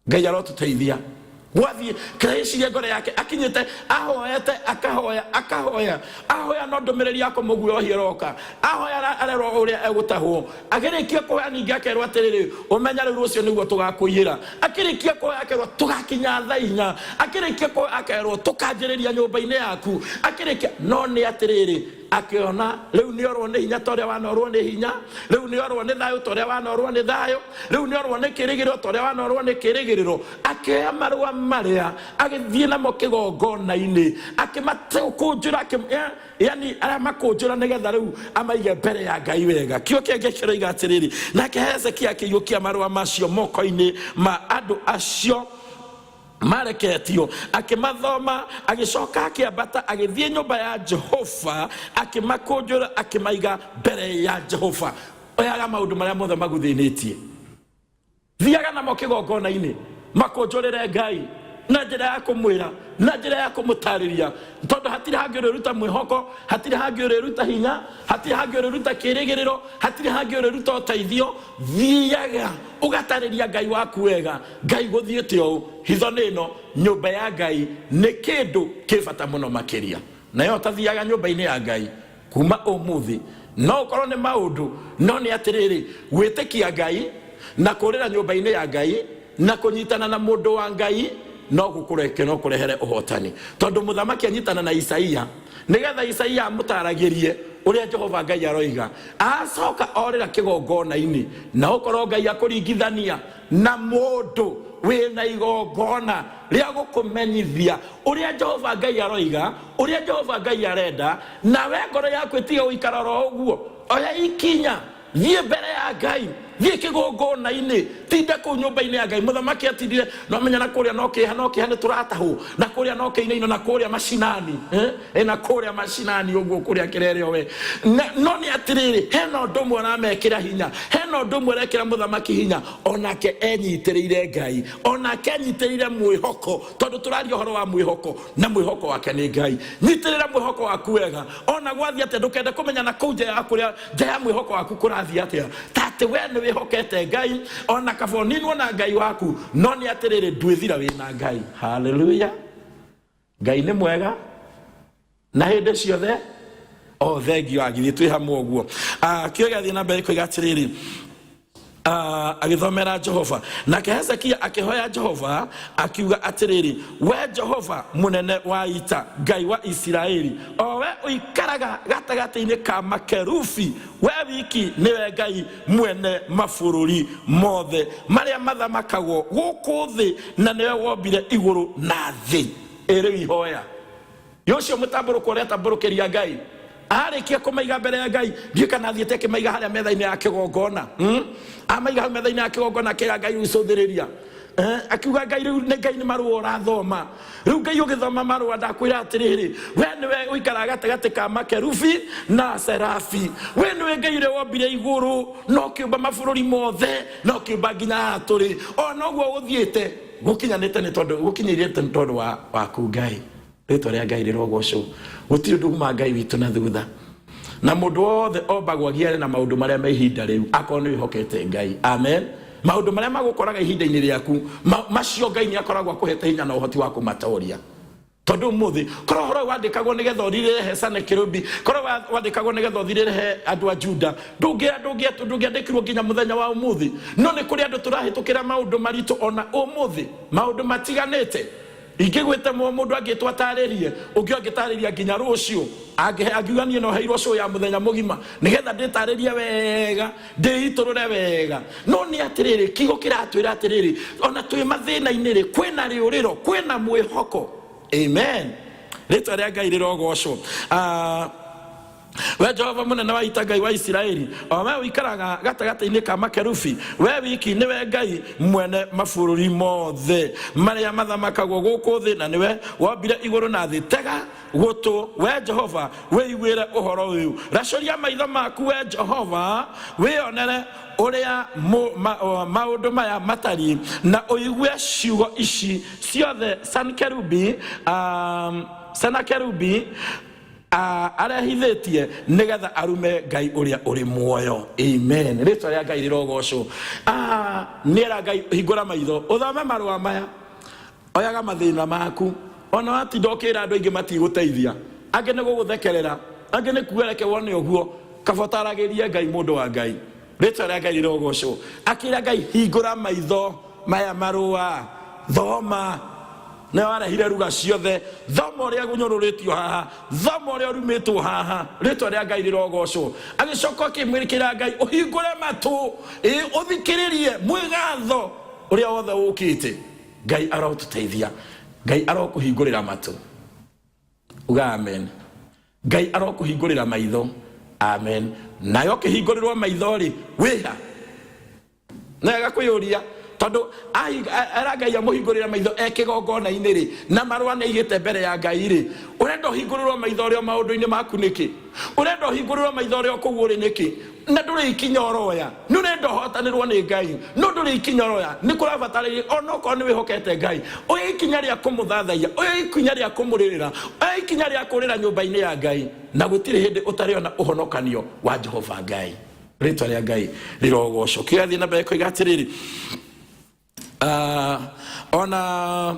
Ngai arotũteithia. Gwathiĩ kĩreciria ngoro yake akinyĩte ahoete akahoya akahoya ahoya, no ndũmĩrĩri ya kũmũguohia ĩroka. Ahoya arerwo ũrĩa egũtahwo. Agĩrĩkia kũhoya ningĩ akerwo atĩrĩrĩ, ũmenya rĩu rũciũ nĩguo tũgakũiyĩra. Akĩrĩkia kũhoya akerwo tũgakinya thaa 4. Akĩrĩkia kũhoya akerwo tũkanjĩrĩria nyũmba-inĩ yaku. Akĩrĩkia no nĩ atĩrĩrĩ, akĩona rĩu nĩorwo nĩ hinya ta ũrĩa wanorwo nĩ hinya, rĩu nĩorwo nĩ thayũ ta ũrĩa wanorwo nĩ thayũ, rĩu nĩorwo nĩ kĩrĩgĩrĩro ta ũrĩa wanorwo nĩ kĩrĩgĩrĩro. Akĩoya marũa marĩa agĩthiĩ namo kĩgongona-inĩ, akĩmakũnjũra, yani aramakũnjũra nĩgetha rĩu amaige mbere ya Ngai wega. Kĩo kĩngĩ kĩroiga atĩrĩrĩ, nake Hezekia akĩiyũkia marũa macio moko-inĩ ma andũ acio mareketio, akĩmathoma, agĩcoka akĩambata agĩthiĩ nyũmba ya Jehova, akĩmakũnjũra, akĩmaiga mbere ya Jehova. Oyaga maũndũ marĩa mothe magũthĩnĩtie, thiaga namo kĩgongona-inĩ, makũnjũrĩre Ngai na njĩra ya kũmwĩra, na njĩra ya kũmũtarĩria, tondũ hatirĩ hangĩ ũrĩruta mwĩhoko, hatirĩ hangĩ ũrĩruta hinya, hatirĩ hangĩ ũrĩruta kĩrĩgĩrĩro, hatirĩ hangĩ ũrĩruta ũteithio. Thiaga ũgatarĩria Ngai waku wega, Ngai gũthiĩte ũũ, hitho nĩ ĩno, nyũmba ya Ngai nĩ kĩndũ kĩ bata mũno makĩria. Nayo ũtathiaga nyũmba-inĩ ya Ngai kuma ũmũthĩ, no ũkorwo nĩ maũndũ, no nĩ atĩrĩrĩ, gwĩtĩkia Ngai na kũrĩra nyũmba-inĩ ya Ngai na kũnyitana na mũndũ wa Ngai no gũkũreke, no kũrehere ũhotani. Tondũ mũthamaki anyitana na Isaia nĩgetha Isaia amũtaragĩrie ũrĩa Jehova Ngai aroiga, acoka orĩra kĩgongona-inĩ, na ũkorwo Ngai akũringithania na mũndũ wĩna igongona rĩa gũkũmenyithia ũrĩa Jehova Ngai aroiga, ũrĩa Jehova Ngai arenda, nawe ngoro yaku ĩtige gũikara oro ũguo. Oya ikinya, thiĩ mbere ya Ngai, thiĩ kĩgongona-inĩ, tinda kũu nyũmba-inĩ ya Ngai. Mũthamaki atindire, no menya na kũrĩa no kĩeha, no kĩeha nĩ tũratahwo, na kũrĩa no kĩinaino, na kũrĩa macinani, na kũrĩa macinani ũguo kũrĩa kĩrere we. No nĩ atĩrĩrĩ, hena ũndũ ũmwe ũramekĩra hinya, hena ũndũ ũmwe ũrekĩra mũthamaki hinya, onake enyitĩrĩire Ngai, onake enyitĩrĩire mwĩhoko, tondũ tũraria ũhoro wa mwĩhoko, na mwĩhoko wake nĩ Ngai. Nyitĩrĩra mwĩhoko waku wega, ona gwathiĩ atĩa, ndũkende kũmenya na kũu nja ya kũrĩa nja ya mwĩhoko waku kũrathiĩ atĩa, ta atĩ we nĩ wĩhokete Ngai, ona kaba ũninwo na Ngai waku, no nĩ atĩrĩrĩ, ndwĩthira wĩna Ngai. Haleluya! Ngai nĩ mwega na hĩndĩ ciothe. O thengio agithiĩ twĩ hamwe ũguo. Kĩo gĩathiĩ na mbere koiga atĩrĩrĩ, agĩthomera Jehova. Nake Hezekia akĩhoya Jehova akiuga atĩrĩrĩ, we Jehova mũnene wa ita, Ngai wa Isiraeli, o we ũikaraga gatagatĩ-inĩ ka makerubi, we wiki nĩwe Ngai mwene mabũrũri mothe marĩa mathamakagwo gũkũ thĩ, na nĩwe wombire igũrũ na thĩ. Ĩ rĩu ihoya ũcio mũtambũrũko ũrĩa atambũrũkĩria Ngai, arĩkia kũmaiga mbere ya Ngai, ndiũĩ kana athiĩte akĩmaiga harĩa metha-inĩ ya kĩgongona, Amaiga hau metha-inĩ ya kĩgongona, akĩra Ngai ũcũthĩrĩria, akiuga Ngai rĩu nĩ Ngai nĩ marũa ũrathoma. Rĩu Ngai ũgĩthoma marũa, ndakwĩra atĩrĩrĩ, we nĩwe ũikaraga gatagatĩ ka makerubi na serafi, we nĩwe Ngai ũrĩa wombire igũrũ na ũkĩũmba mabũrũri mothe na ũkĩũmba nginya haha tũrĩ. Ona ũguo gũthiĩte gũkinyanĩte nĩ tondũ gũkinyĩrĩte nĩ tondũ wa waku Ngai. Rĩtwa rĩa Ngai rĩrogocwo. Gũtirĩ ũndũ uma Ngai witũ na thutha, na mũndũ wothe ombagwo agiare na maũndũ marĩa me ihinda rĩu, akorwo nĩ wĩhokete Ngai. Amen. Maũndũ marĩa magũkoraga ihinda-inĩ rĩaku, macio Ngai nĩ akoragwo akũhete hinya na ũhoti wa kũmatoria. Tondũ ũmũthĩ korwo ũhoro ũyũ wandĩkagwo nĩgetha ũthirĩre he Sanekerubi, korwo wandĩkagwo nĩgetha ũthirĩre he andũ a Juda, ndũngĩandĩkirwo nginya mũthenya wa ũmũthĩ. No nĩ kũrĩ andũ tũrahĩtũkĩra maũndũ maritũ ona ũmũthĩ, maũndũ matiganĩte. Ingĩgwĩte mũndũ angĩtwo atarĩrie, ũngĩ angĩtarĩria nginya rũciũ, angiuga niĩ no heirwo show ya mũthenya mũgima nĩgetha ndĩtarĩrie wega, ndĩitũrũre wega. No nĩ atĩrĩrĩ, kiugo kĩratwĩra atĩrĩrĩ, ona twĩ mathĩna-inĩ rĩ, kwĩna rĩũrĩro, kwĩna mwĩhoko. Amen. Rĩtwa rĩa Ngai rĩrogocwo. We Jehova mũnene wa ita, Ngai wa Isiraeli, o we ũikaraga gatagatĩ-inĩ ka makerubi, we wiki nĩwe Ngai mwene mabũrũri mothe marĩa mathamakagwo gũkũ thĩ, na nĩwe wombire igũrũ na thĩ. Tega gũtũ, we Jehova, wĩiguĩre ũhoro ũyũ. Racũria maitho maku, we Jehova, wĩonere ũrĩa maũndũ maya matariĩ, na ũigue ciugo ici ciothe Sankerubi, Senakerubi arehithĩtie nĩgetha arume Ngai ũrĩa ũrĩ muoyo. Amen. Rĩtwa rĩa Ngai rĩrogocwo. Nĩera Ngai hingũra maitho ũthome marũa maya. Oyaga mathĩna maku. Ona watinda ũkĩra andũ aingĩ matigũteithia, angĩ nĩ gũgũthekerera, angĩ nĩ kuga reke wone ũguo. Kaba ũtaragĩrie Ngai, mũndũ wa Ngai. Rĩtwa rĩa Ngai rĩrogocwo. Akĩra Ngai, hingũra maitho maya marũa, thoma. Nĩwe warehire ruga ciothe. Thoma ũrĩa ũnyũrũrĩtio haha, thoma ũrĩa ũrumĩtwo haha. Rĩtwa rĩa Ngai rĩrogocwo. Agĩcoka akĩmwĩkĩra Ngai, ũhingũre matũ, ĩ ũthikĩrĩrie mwĩgatho ũrĩa wothe ũkĩte. Ngai arotũteithia. Ngai arokũhingũrĩra matũ. Uga amen. Ngai arokũhingũrĩra maitho. Amen. Nayo ũkĩhingũrĩrwo maitho rĩ, wĩha? Nĩ wega kwĩyũria tondũ era Ngai amũhingũrĩre maitho e kĩgongona-inĩ rĩ, na marũa nĩ aigĩte mbere ya Ngai rĩ, ũrenda ũhingũrĩrwo maitho ũrĩ o maũndũ-inĩ maku nĩkĩ? Ũrenda ũhingũrĩrwo maitho ũrĩ o kũu ũrĩ nĩkĩ? Na ndũrĩ ikinya ũroya. Nĩ ũrenda ũhotanĩrwo nĩ Ngai, no ndũrĩ ikinya ũroya. Nĩ kũrabatarĩria onokorwo nĩ wĩhokete Ngai, oya ikinya rĩa kũmũthathaiya, oya ikinya rĩa kũmũrĩrĩra, oya ikinya rĩa kũrĩra nyũmba-inĩ ya Ngai, na gũtirĩ hĩndĩ ũtarĩona ũhonokanio wa Jehova Ngai. Rĩtwa rĩa Ngai rĩrogocwo. Kĩrathiĩ na mbere koiga atĩrĩrĩ, ona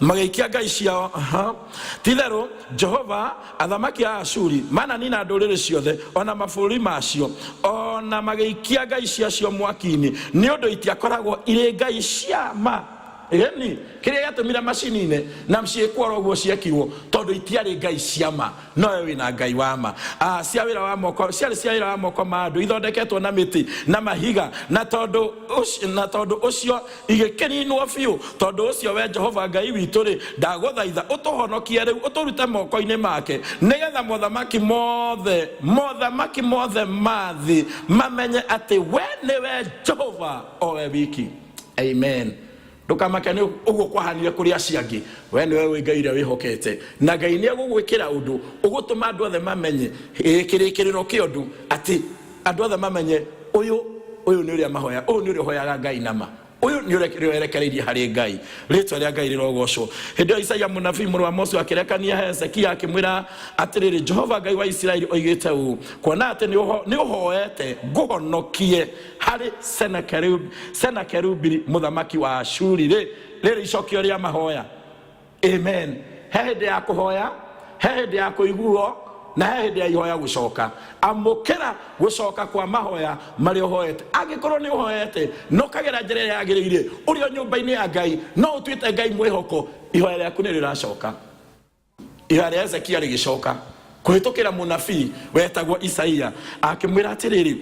magĩikia ngai ciao. Aha. Ti-itherũ Jehova, athamaki a Ashuri mananina ndũrĩrĩ ciothe ona mabũrũri macio, ona magĩikia ngai ciacio mwaki-inĩ, nĩ ũndũ itiakoragwo irĩ ngai cia ma. Ĩni, kĩrĩa gĩatũmire macinine na ciĩkwo oro ũguo ciekirwo, tondũ itiarĩ ngai cia ma, no we wĩna Ngai wa ma. Ah, cia wĩra wa moko, ciarĩ cia wĩra wa moko ma andũ, ithondeketwo na mĩtĩ na mahiga, na tondũ ũcio, na tondũ ũcio igĩkĩninwo biũ. Tondũ ũcio we Jehova Ngai witũ-rĩ, ndagũthaitha ũtũhonokie rĩu, ũtũrute moko-inĩ make, nĩgetha mothamaki mothe, mothamaki mothe ma thĩ mamenye atĩ we nĩwe Jehova o we wiki. Amen. Ndũkamake nĩ ũguo kwahanire kũrĩ acio angĩ. We nĩwe wĩ Ngai ũrĩa wĩhokete, na Ngai nĩ egũgwĩkĩra ũndũ ũgũtũma andũ othe mamenye, ĩĩ, kĩrĩkĩrĩro kĩa ũndũ, atĩ andũ othe mamenye ũyũ, ũyũ nĩ ũrĩa mahoya, ũyũ nĩ ũrĩa ũhoyaga Ngai nama, ũyũ nĩ ũrĩa werekereirie harĩ Ngai. Rĩtwa rĩa Ngai rĩrogocwo. Hĩndĩ ĩyo Isaia mũnabii mũrũ wa Amozu akĩrekania Hezekia akĩmwĩra atĩrĩrĩ, Jehova Ngai wa Isiraeli oigĩte ũũ, kuona atĩ nĩ ũhoete ngũhonokie harĩ Senakerubiri mũthamaki wa Ashuri-rĩ, rĩrĩ icokio rĩa mahoya. Amen. He hĩndĩ ya kũhoya, he hĩndĩ ya kũiguo, na he hĩndĩ ya ihoya gũcoka. Amũkĩra gũcoka kwa mahoya marĩa ũhoete. Angĩkorwo nĩ ũhoete na ũkagera njĩra ĩrĩa yagĩrĩire, ũrĩ o nyũmba-inĩ ya Ngai, no ũtuĩte Ngai mwĩhoko, ihoya rĩaku nĩ rĩracoka. Ihoya rĩa Hezekia rĩgĩcoka kũhĩtũkĩra mũnabii wetagwo Isaia, akĩmwĩra atĩrĩrĩ,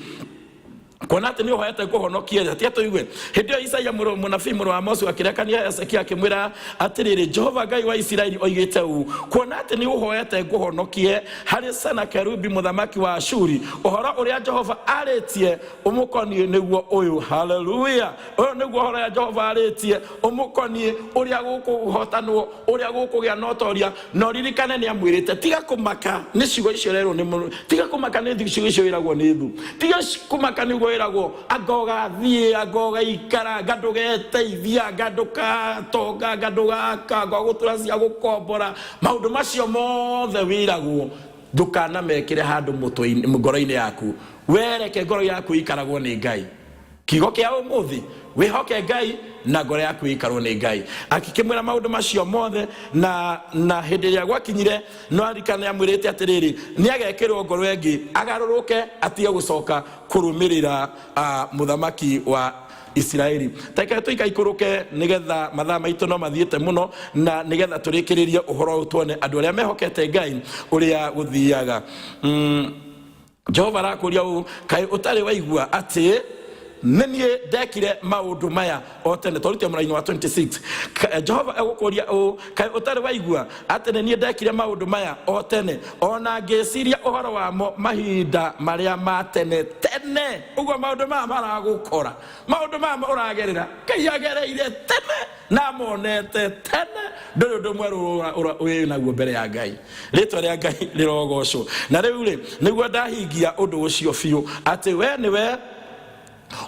kuona atĩ nĩ ũhoete ngũhonokie rĩ, tiga tũigue. Hĩndĩ ĩyo Isaia mũnabii mũrũ wa Amozu akĩrekania Hezekia akĩmwĩra atĩrĩrĩ, Jehova Ngai wa Isiraeli oigĩte ũũ, kuona atĩ nĩ ũhoete ngũhonokie harĩ Senakerubi mũthamaki wa Ashuri, ũhoro ũrĩa Jehova arĩtie ũmũkoniĩ nĩguo ũyũ. Haleluya! Ũyũ nĩguo ũhoro ũrĩa Jehova arĩtie ũmũkoniĩ, ũrĩa gũkũhotanwo, ũrĩa gũkũgĩa na ũtoria. Na ũririkane nĩ amwĩrĩte, tiga kũmaka nĩ ciugo icio ũrerwo nĩ mũndũ, tiga kũmaka nĩ ciugo icio wĩragwo nĩ thũ, tiga kũmaka nĩ ũguo wĩragwo, anga ũgathiĩ, anga ũgaikara, anga ndũgeteithia, anga ndũgatonga, anga ndũgaka, anga ũgũtũra cia gũkombora. Maũndũ macio mothe wĩragwo ndũkanamekĩre handũ mũtwe-inĩ, ngoro-inĩ yaku. Wereke ngoro yaku ĩikaragwo nĩ Ngai. Kiugo kĩa ũmũthĩ, wĩhoke Ngai na ngoro yaku ĩikarwo nĩ Ngai. Akĩmwĩra maũndũ macio mothe, na hĩndĩ ĩrĩa gwakinyire, no aririkane amwĩrĩte atĩrĩrĩ, nĩ agekĩrwo ngoro ĩngĩ, agarũrũke atige gũcoka kũrũmĩrĩra mũthamaki wa Isiraeli. Reke tũikaikũrũke nĩgetha mathaa maitũ no mathiĩte mũno, na nĩgetha tũrĩkĩrĩrie ũhoro ũyũ tuone andũ arĩa mehokete Ngai ũrĩa gũthiaga. Jehova arakũria ũũ, kaĩ ũtarĩ waigua atĩ nĩ niĩ ndekire maũndũ maya o tene? Twarute mũraini wa 26. Jehova egũkũria ũũ, kaĩ ũtarĩ waigua atĩ nĩ niĩ ndekire maũndũ maya o tene, o na ngĩciria ũhoro wamo mahinda marĩa ma tene tene? Ũguo maũndũ maya maragũkora, maũndũ maya ũragerera, Ngai agereire tene na amonete tene. Ndũrĩ ũndũ mwerũ wĩ naguo mbere ya Ngai. Rĩtwa rĩa Ngai rĩrogocwo. Na rĩu rĩ, nĩguo ndahingia ũndũ ũcio biũ, atĩ we nĩwe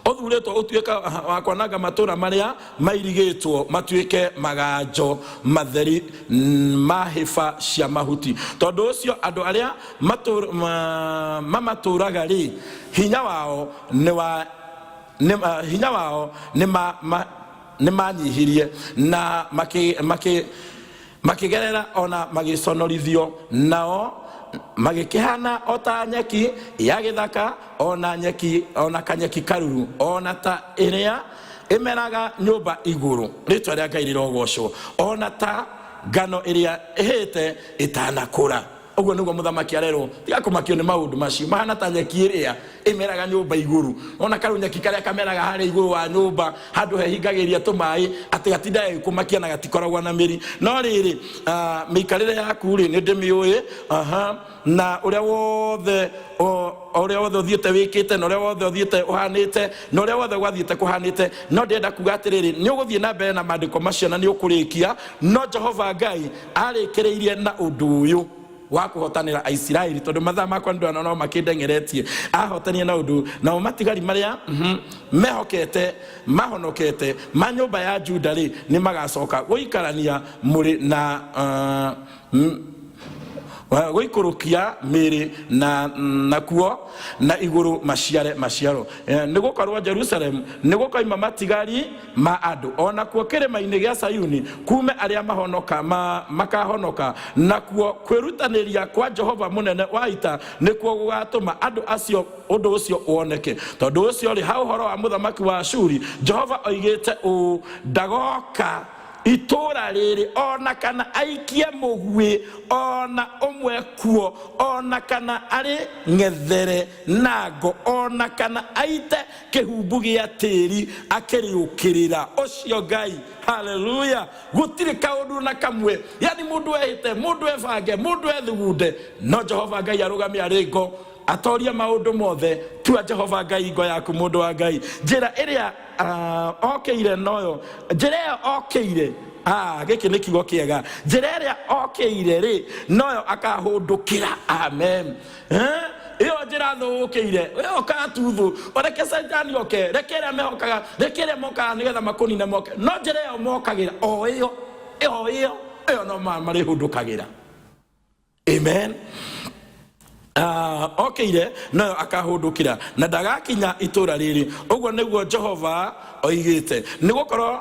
ũthurĩtwo ũtuĩke wa kwananga matũũra marĩa mairigĩtwo matuĩke maganjo matheri ma hĩba cia mahuti. Tondũ ũcio andũ arĩa mamatũũraga rĩ, hinya wao nĩ wa, nĩ, hinya wao nĩ ma, ma, Nĩ manyihirie na makĩ, makĩ, makĩgerera ona magĩconorithio, nao magĩkĩhana o ta nyeki ya gĩthaka, ona nyeki, ona kanyeki karuru, ona ta ĩrĩa ĩmeraga nyũmba igũrũ. Rĩtwa rĩa Ngai rĩrogocwo. Ona ta ngano ĩrĩa ĩhĩte ĩtanakũra. Ũguo nĩguo mũthamaki arerwo, tiga kũmakio nĩ maũndũ macio, mahana ta nyeki ĩrĩa ĩmeraga nyũmba igũrũ. Ona karunyeki karĩa kameraga harĩa igũrũ wa nyũmba, handũ hehingagĩria tũmaĩ, atĩ gatindaga gagĩkũmakia na gatikoragwo na mĩri. No rĩrĩ, mĩikarĩre yaku-rĩ, nĩ ndĩmĩũĩ, aha, na ũrĩa wothe ũrĩa wothe ũthiĩte wĩkĩte, na ũrĩa wothe ũthiĩte ũhanĩte, na ũrĩa wothe gwathiĩte kũhanĩte. No ndĩrenda kuga atĩrĩrĩ, nĩ ũgũthiĩ na mbere na maandĩko macio na nĩ ũkũrĩkia, no Jehova Ngai arĩkĩrĩirie na ũndũ ũyũ wa kũhotanĩra Aisiraeli, tondũ mathaa makwa nĩ ndona no makĩndengeretie. Ahotanire na ũndũ, nao matigari marĩa mehokete mahonokete ma nyũmba ya Juda rĩ, nĩ magacoka gũikarania mũrĩ na gũikũrũkia mĩĩrĩ na nakuo na igũrũ maciare maciaro. Nĩ gũkorwo Jerusalemu nĩ gũkoima matigari ma andũ, o nakuo kĩrĩma-inĩ gĩa Sayuni kuume arĩa mahonoka, ma, makahonoka, nakuo kwĩrutanĩria kwa Jehova mũnene wa ita nĩkuo gũgatũma andũ acio ũndũ ũcio woneke. Tondũ ũcio-rĩ, ha ũhoro wa mũthamaki wa Ashuri, Jehova oigĩte ũũ, Ndagoka itũũra rĩrĩ, o na kana aikie mũguĩ o na ũmwe kuo, o na kana arĩ ng'ethere na ngo, o na kana aite kĩhumbu gĩa tĩri akĩrĩũkĩrĩra. Ũcio Ngai, haleluya! Gũtirĩ kaũndũ na kamwe, yani mũndũ ehĩte, mũndũ ebange, mũndũ ethugunde, no Jehova Ngai arũgame arĩ ngo, atorie maũndũ mothe. Tua Jehova Ngai ngo yaku, mũndũ wa Ngai. Njĩra ĩrĩa okĩire noyo, njĩra ĩyo okĩire, gĩkĩ nĩ kiugo kĩega, njĩra ĩrĩa okĩire rĩ, noyo akahũndũkĩra. Amen. Eh? Ĩyo njĩra thũ ũkĩire, ĩyo katuthũ, reke Caitani oke, reke ĩrĩa mehokaga, reke ĩrĩa mokaga nĩgetha makũnine moke, no njĩra ĩyo mokagĩra o ĩyo, o ĩyo, ĩyo no marĩhũndũkagĩra. Amen. Okĩire nayo akahũndũkĩra, na ndagakinya itũũra rĩrĩ. Ũguo nĩguo Jehova oigĩte. Nĩ gũkorwo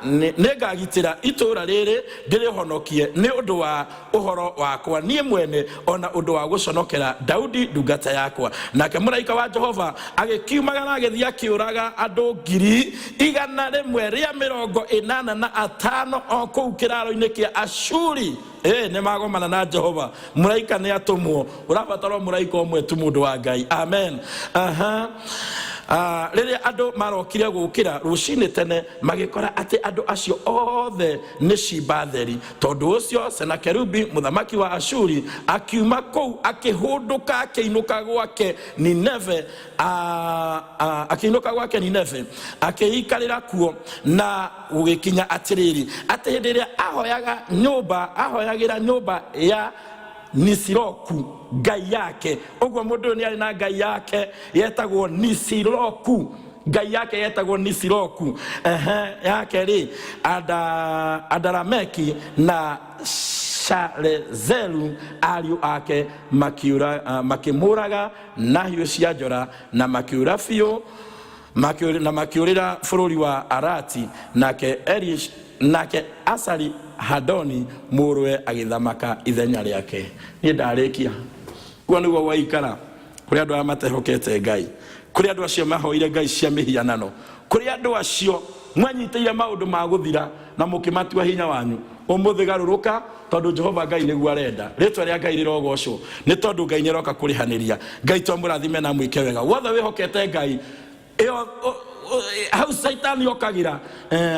nĩngagitĩra itũũra rĩrĩ ndĩrĩhonokie nĩ ũndũ wa ũhoro wakwa niĩ mwene, o na ũndũ wa gũconokera Daudi ndungata yakwa. Nake mũraika wa Jehova agĩkiumagara agĩthiĩ akĩũraga andũ 185,000 o kũu kĩraaro-inĩ kĩa Ashuri. Ĩ nĩ magomana na Jehova. Mũraika nĩ atũmwo, ũrabatara o mũraika ũmwe tu, mũndũ wa Ngai. Amen. Aha. Rĩrĩa andũ marokire gũkĩra rũcinĩ tene, magĩkora atĩ andũ acio othe nĩ ciimba theri. Tondũ ũcio Senakerubi mũthamaki wa Ashuri akiuma kũu, akĩhũndũka akĩinũka gwake Nineve, akĩinũka gwake Nineve, akĩikarĩra kuo. Na gũgĩkinya atĩrĩrĩ, atĩ hĩndĩ ĩrĩa ahoyaga nyũmba, ahoyagĩra nyũmba ya Nisiroku ngai yake. Ũguo mũndũ ũyũ nĩ arĩ na ngai yake yetagwo Nisiroku, ngai yake yetagwo Nisiroku. Ehe, yake rĩ, Adarameki na Sharezeru ariũ ake makĩmũraga na hiũ cia njora, na makĩũra biũ, na makĩũrĩra bũrũri wa Arati. Nake Elish, nake Asari Hadoni mũrũwe agĩthamaka ithenya rĩake. Niĩ ndarĩkia. Guo nĩguo gwaikara kũrĩ andũ arĩa matehokete Ngai, kũrĩ andũ acio mahoire ngai cia mĩhianano, kũrĩ andũ acio mwanyitĩire maũndũ ma gũthira na mũkĩmatua hinya wanyu. Ũmũthĩ garũrũka, tondũ Jehova Ngai nĩguo arenda. Rĩtwa rĩa Ngai rĩrogocwo, nĩ tondũ Ngai nĩ aroka kũrĩhanĩria. Ngai twamũrathime na amwĩke wega. Wothe wĩhokete Ngai, ĩyo hau Caitani okagĩra,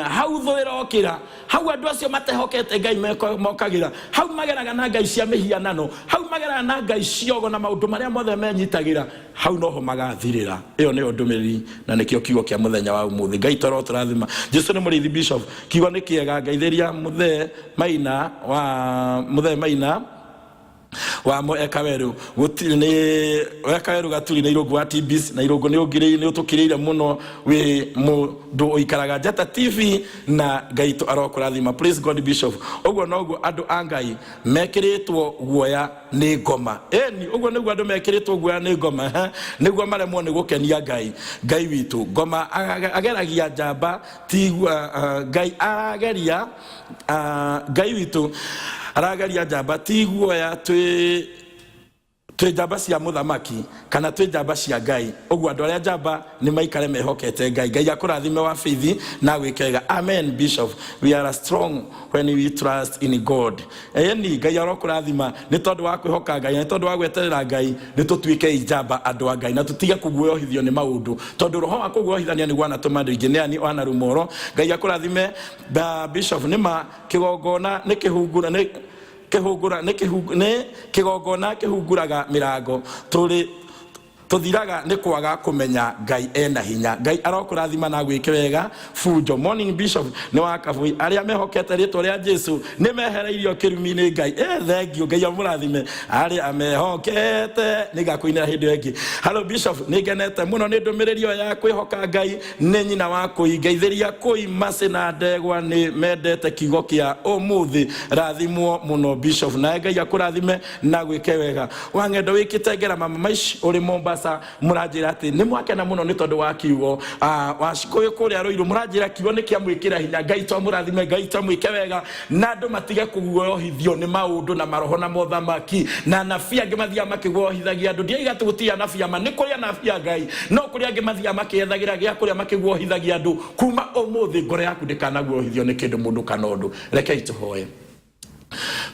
hau thũ ĩrokĩra, hau andũ acio matehokete Ngai mokagĩra, hau mageraga na ngai cia mĩhianano, hau mageraga na ngai ciogo na maũndũ marĩa mothe menyitagĩra, hau noho magathirĩra. Ĩyo nĩyo ndũmĩrĩri na nĩkĩo kiugo kĩa mũthenya wa ũmũthĩ. Ngai toro tũrathima. Jesu nĩ mũrĩithi. Bishop, kiugo nĩ kĩega. Ngeithĩria mũthee Maina wa mũthee Maina. Wamo eka weru gutiri ni eka weru gaturi na irungu wa TBC na irungu ni ungire ni utukiriire muno wi mundu uikaraga Njata TV na Ngai tu arokurathima. Please God Bishop, uguo noguo andu a Ngai mekiritwo guoya ni ngoma. Eni uguo niguo andu mekiritwo guoya ni ngoma, niguo maremwo ni gukenia Ngai. Ngai witu ngoma ageragia njamba ti Ngai arageria, Ngai witu arageria njamba ti guoya, twĩ njamba cia mũthamaki kana twĩ njamba cia Ngai. Ũguo andũ arĩa njamba nĩ maikare mehokete Ngai. Ngai akũrathime wa Faith na gwĩke wega. Amen Bishop, we are strong when we trust in God. Ĩni Ngai arokũrathima nĩ tondũ wa kwĩhoka Ngai, nĩ tondũ wa gweterera Ngai. Nĩ tũtuĩke njamba andũ a Ngai na tũtige kũguoyohithio nĩ maũndũ, tondũ roho wa kũguoyohithania nĩguo anatũma andũ aingĩ. Nĩ ani wana rumoro. Ngai akũrathime Bishop. Nĩma kĩgongona nĩ kĩhungura nĩ kĩhungura nĩ nĩ kĩgongona kĩhunguraga mĩrango, tũrĩ tũthiraga nĩ kwaga kũmenya Ngai ena hinya. Ngai arokũrathima na gwĩke wega. Funjo morning Bishop nĩ wa Kabui, arĩa mehokete rĩtwa rĩa Jesu nĩ mehereirio kĩrumi-inĩ. Ngai thengio, Ngai amũrathime arĩa mehokete. Nĩ ngakũinĩra hĩndĩ ĩyo ĩngĩ. Hello Bishop, nĩ ngenete mũno nĩ ndũmĩrĩri ĩyo ya kwĩhoka Ngai. Nĩ nyina wa kũi ngeithĩria kũi macĩ na ndegwa, nĩ mendete kiugo kĩa ũmũthĩ. Rathimwo mũno Bishop, nawe Ngai akũrathime na gwĩke wega. Wa ng'endo wĩkĩte ngera mama maici ũrĩ Mombasa, mũranjĩra atĩ nĩ mwakena mũno nĩ tondũ wa kiugo. Wacikũyũ kũrĩa Rũirũ mũranjĩra kiugo nĩ kĩamwĩkĩra hinya. Ngai twamũrathime, Ngai twamwĩke wega, na andũ matige kũguoyohithio nĩ maũndũ na maroho na mothamaki na anabii angĩ mathiaga makĩguoyohithagia andũ. Ndiaiga atĩ gũtirĩ anabii ama, nĩ kũrĩ anabii a Ngai, no kũrĩ angĩ mathiaga makĩethagĩra gĩa kũrĩa makĩguoyohithagia andũ. Kuma ũmũthĩ ngoro yaku ndĩkanaguoyohithio nĩ kĩndũ, mũndũ kana ũndũ. Rekei tũhoe.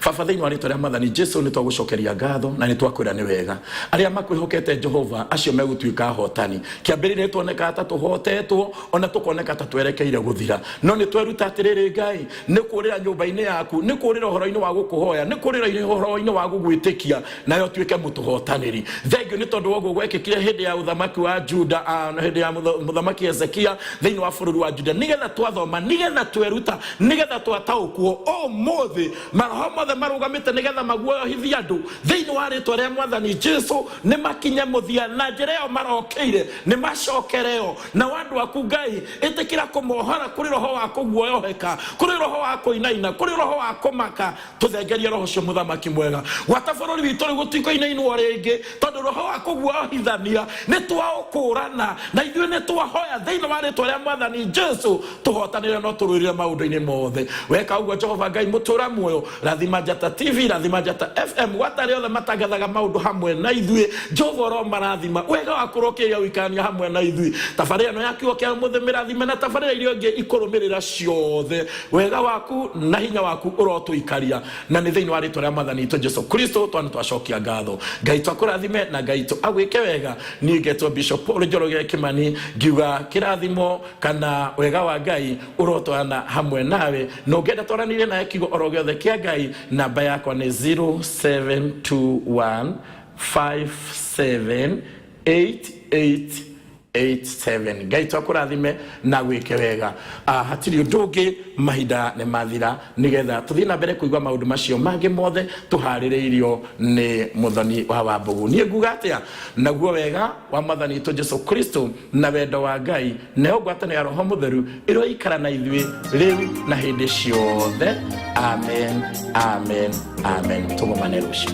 Baba, thĩinĩ wa rĩtwa rĩa Mwathani Jesu, nĩ twagũcokeria ngatho na nĩ twakwĩra nĩ wega. Arĩa makwĩhokete Jehova, acio megũtuĩka ahotani. Kĩambĩrĩria tuonekaga ta tũhotetwo, ona tũkoneka ta twerekeire gũthira, no nĩ tweruta atĩrĩrĩ, Ngai, nĩ kũrĩra nyũmba-inĩ yaku, nĩ kũrĩra ũhoro-inĩ wa gũkũhoya, nĩ kũrĩra ũhoro-inĩ wa gũgwĩtĩkia, nayo tuĩke mũtũhotanĩri. Thengio nĩ tondũ wa ũguo gwekĩkire hĩndĩ ya ũthamaki wa Juda, hĩndĩ ya mũthamaki Hezekia thĩinĩ wa bũrũri wa Juda, nĩgetha twathoma, nĩgetha tweruta, nĩgetha twataũkwo. Ũmũthĩ maroho mothe marũgamĩte nĩgetha maguoyohithie andũ, thĩinĩ wa rĩtwa rĩa Mwathani Jesu nĩ makinye mũthia na njĩra ĩyo marokĩire, nĩ macokereo. Na andũ aku Ngai, ĩtĩkĩra kũmohora kũrĩ roho wa kũguoyoheka, kũrĩ roho wa kũinaina, kũrĩ roho wa kũmaka. Tũthengerie roho ũcio. Mũthamaki mwega, gwata bũrũri witũ rĩu gũtikũinainwo rĩngĩ, tondũ roho wa kũguoyohithania nĩ twaũkũrana na ithuĩ nĩ twahoya thĩinĩ wa rĩtwa rĩa Mwathani Jesu, tũhotanĩre no tũrũĩrĩre maũndũ-inĩ mothe. Weka ũguo Jehova Ngai mũtũra muoyo, rathima Njata TV, rathima Njata FM, gwata arĩa othe matangathaga maũndũ hamwe na ithuĩ. Jehova ũromarathima, wega waku ũrokĩria ũikarania hamwe na ithuĩ. Tabarĩra ĩno ya kiugo kĩa ũmũthĩ mĩrathime, na tabarĩra iria ingĩ ikũrũmĩrĩra ciothe, wega waku na hinya waku ũrotũikaria, na nĩ thĩinĩ wa rĩtwa rĩa Mwathani witũ Jesu Kristo twana twacokia ngatho. Ngai twakũrathime na Ngai tũ agwĩke wega. Niĩ ngetwo Bishop Paul Njoroge Kimani, ngiuga kĩrathimo kana wega wa Ngai ũrotwarana hamwe nawe. Na ũngĩenda twaranĩrie nawe kiugo oro gĩothe kĩa Ngai, namba yakwa nĩ 0721 57 8887. Ngai twakũrathime na gwĩke wega. Hatirĩ ũndũ ũngĩ, mahinda nĩ mathira, nĩgetha tũthiĩ na mbere kũigua maũndũ macio mangĩ mothe tũharĩrĩirio nĩ Mũthoni wa Wambũgũ. Niĩ nguga atĩa? Naguo wega wa Mwathani witũ Jesu Kristo na wendo wa Ngai nayo ngwatanĩro ya Roho Mũtheru ĩroikara na ithuĩ rĩu na hĩndĩ ciothe. Amen, amen, amen. Tũgomane rũciũ.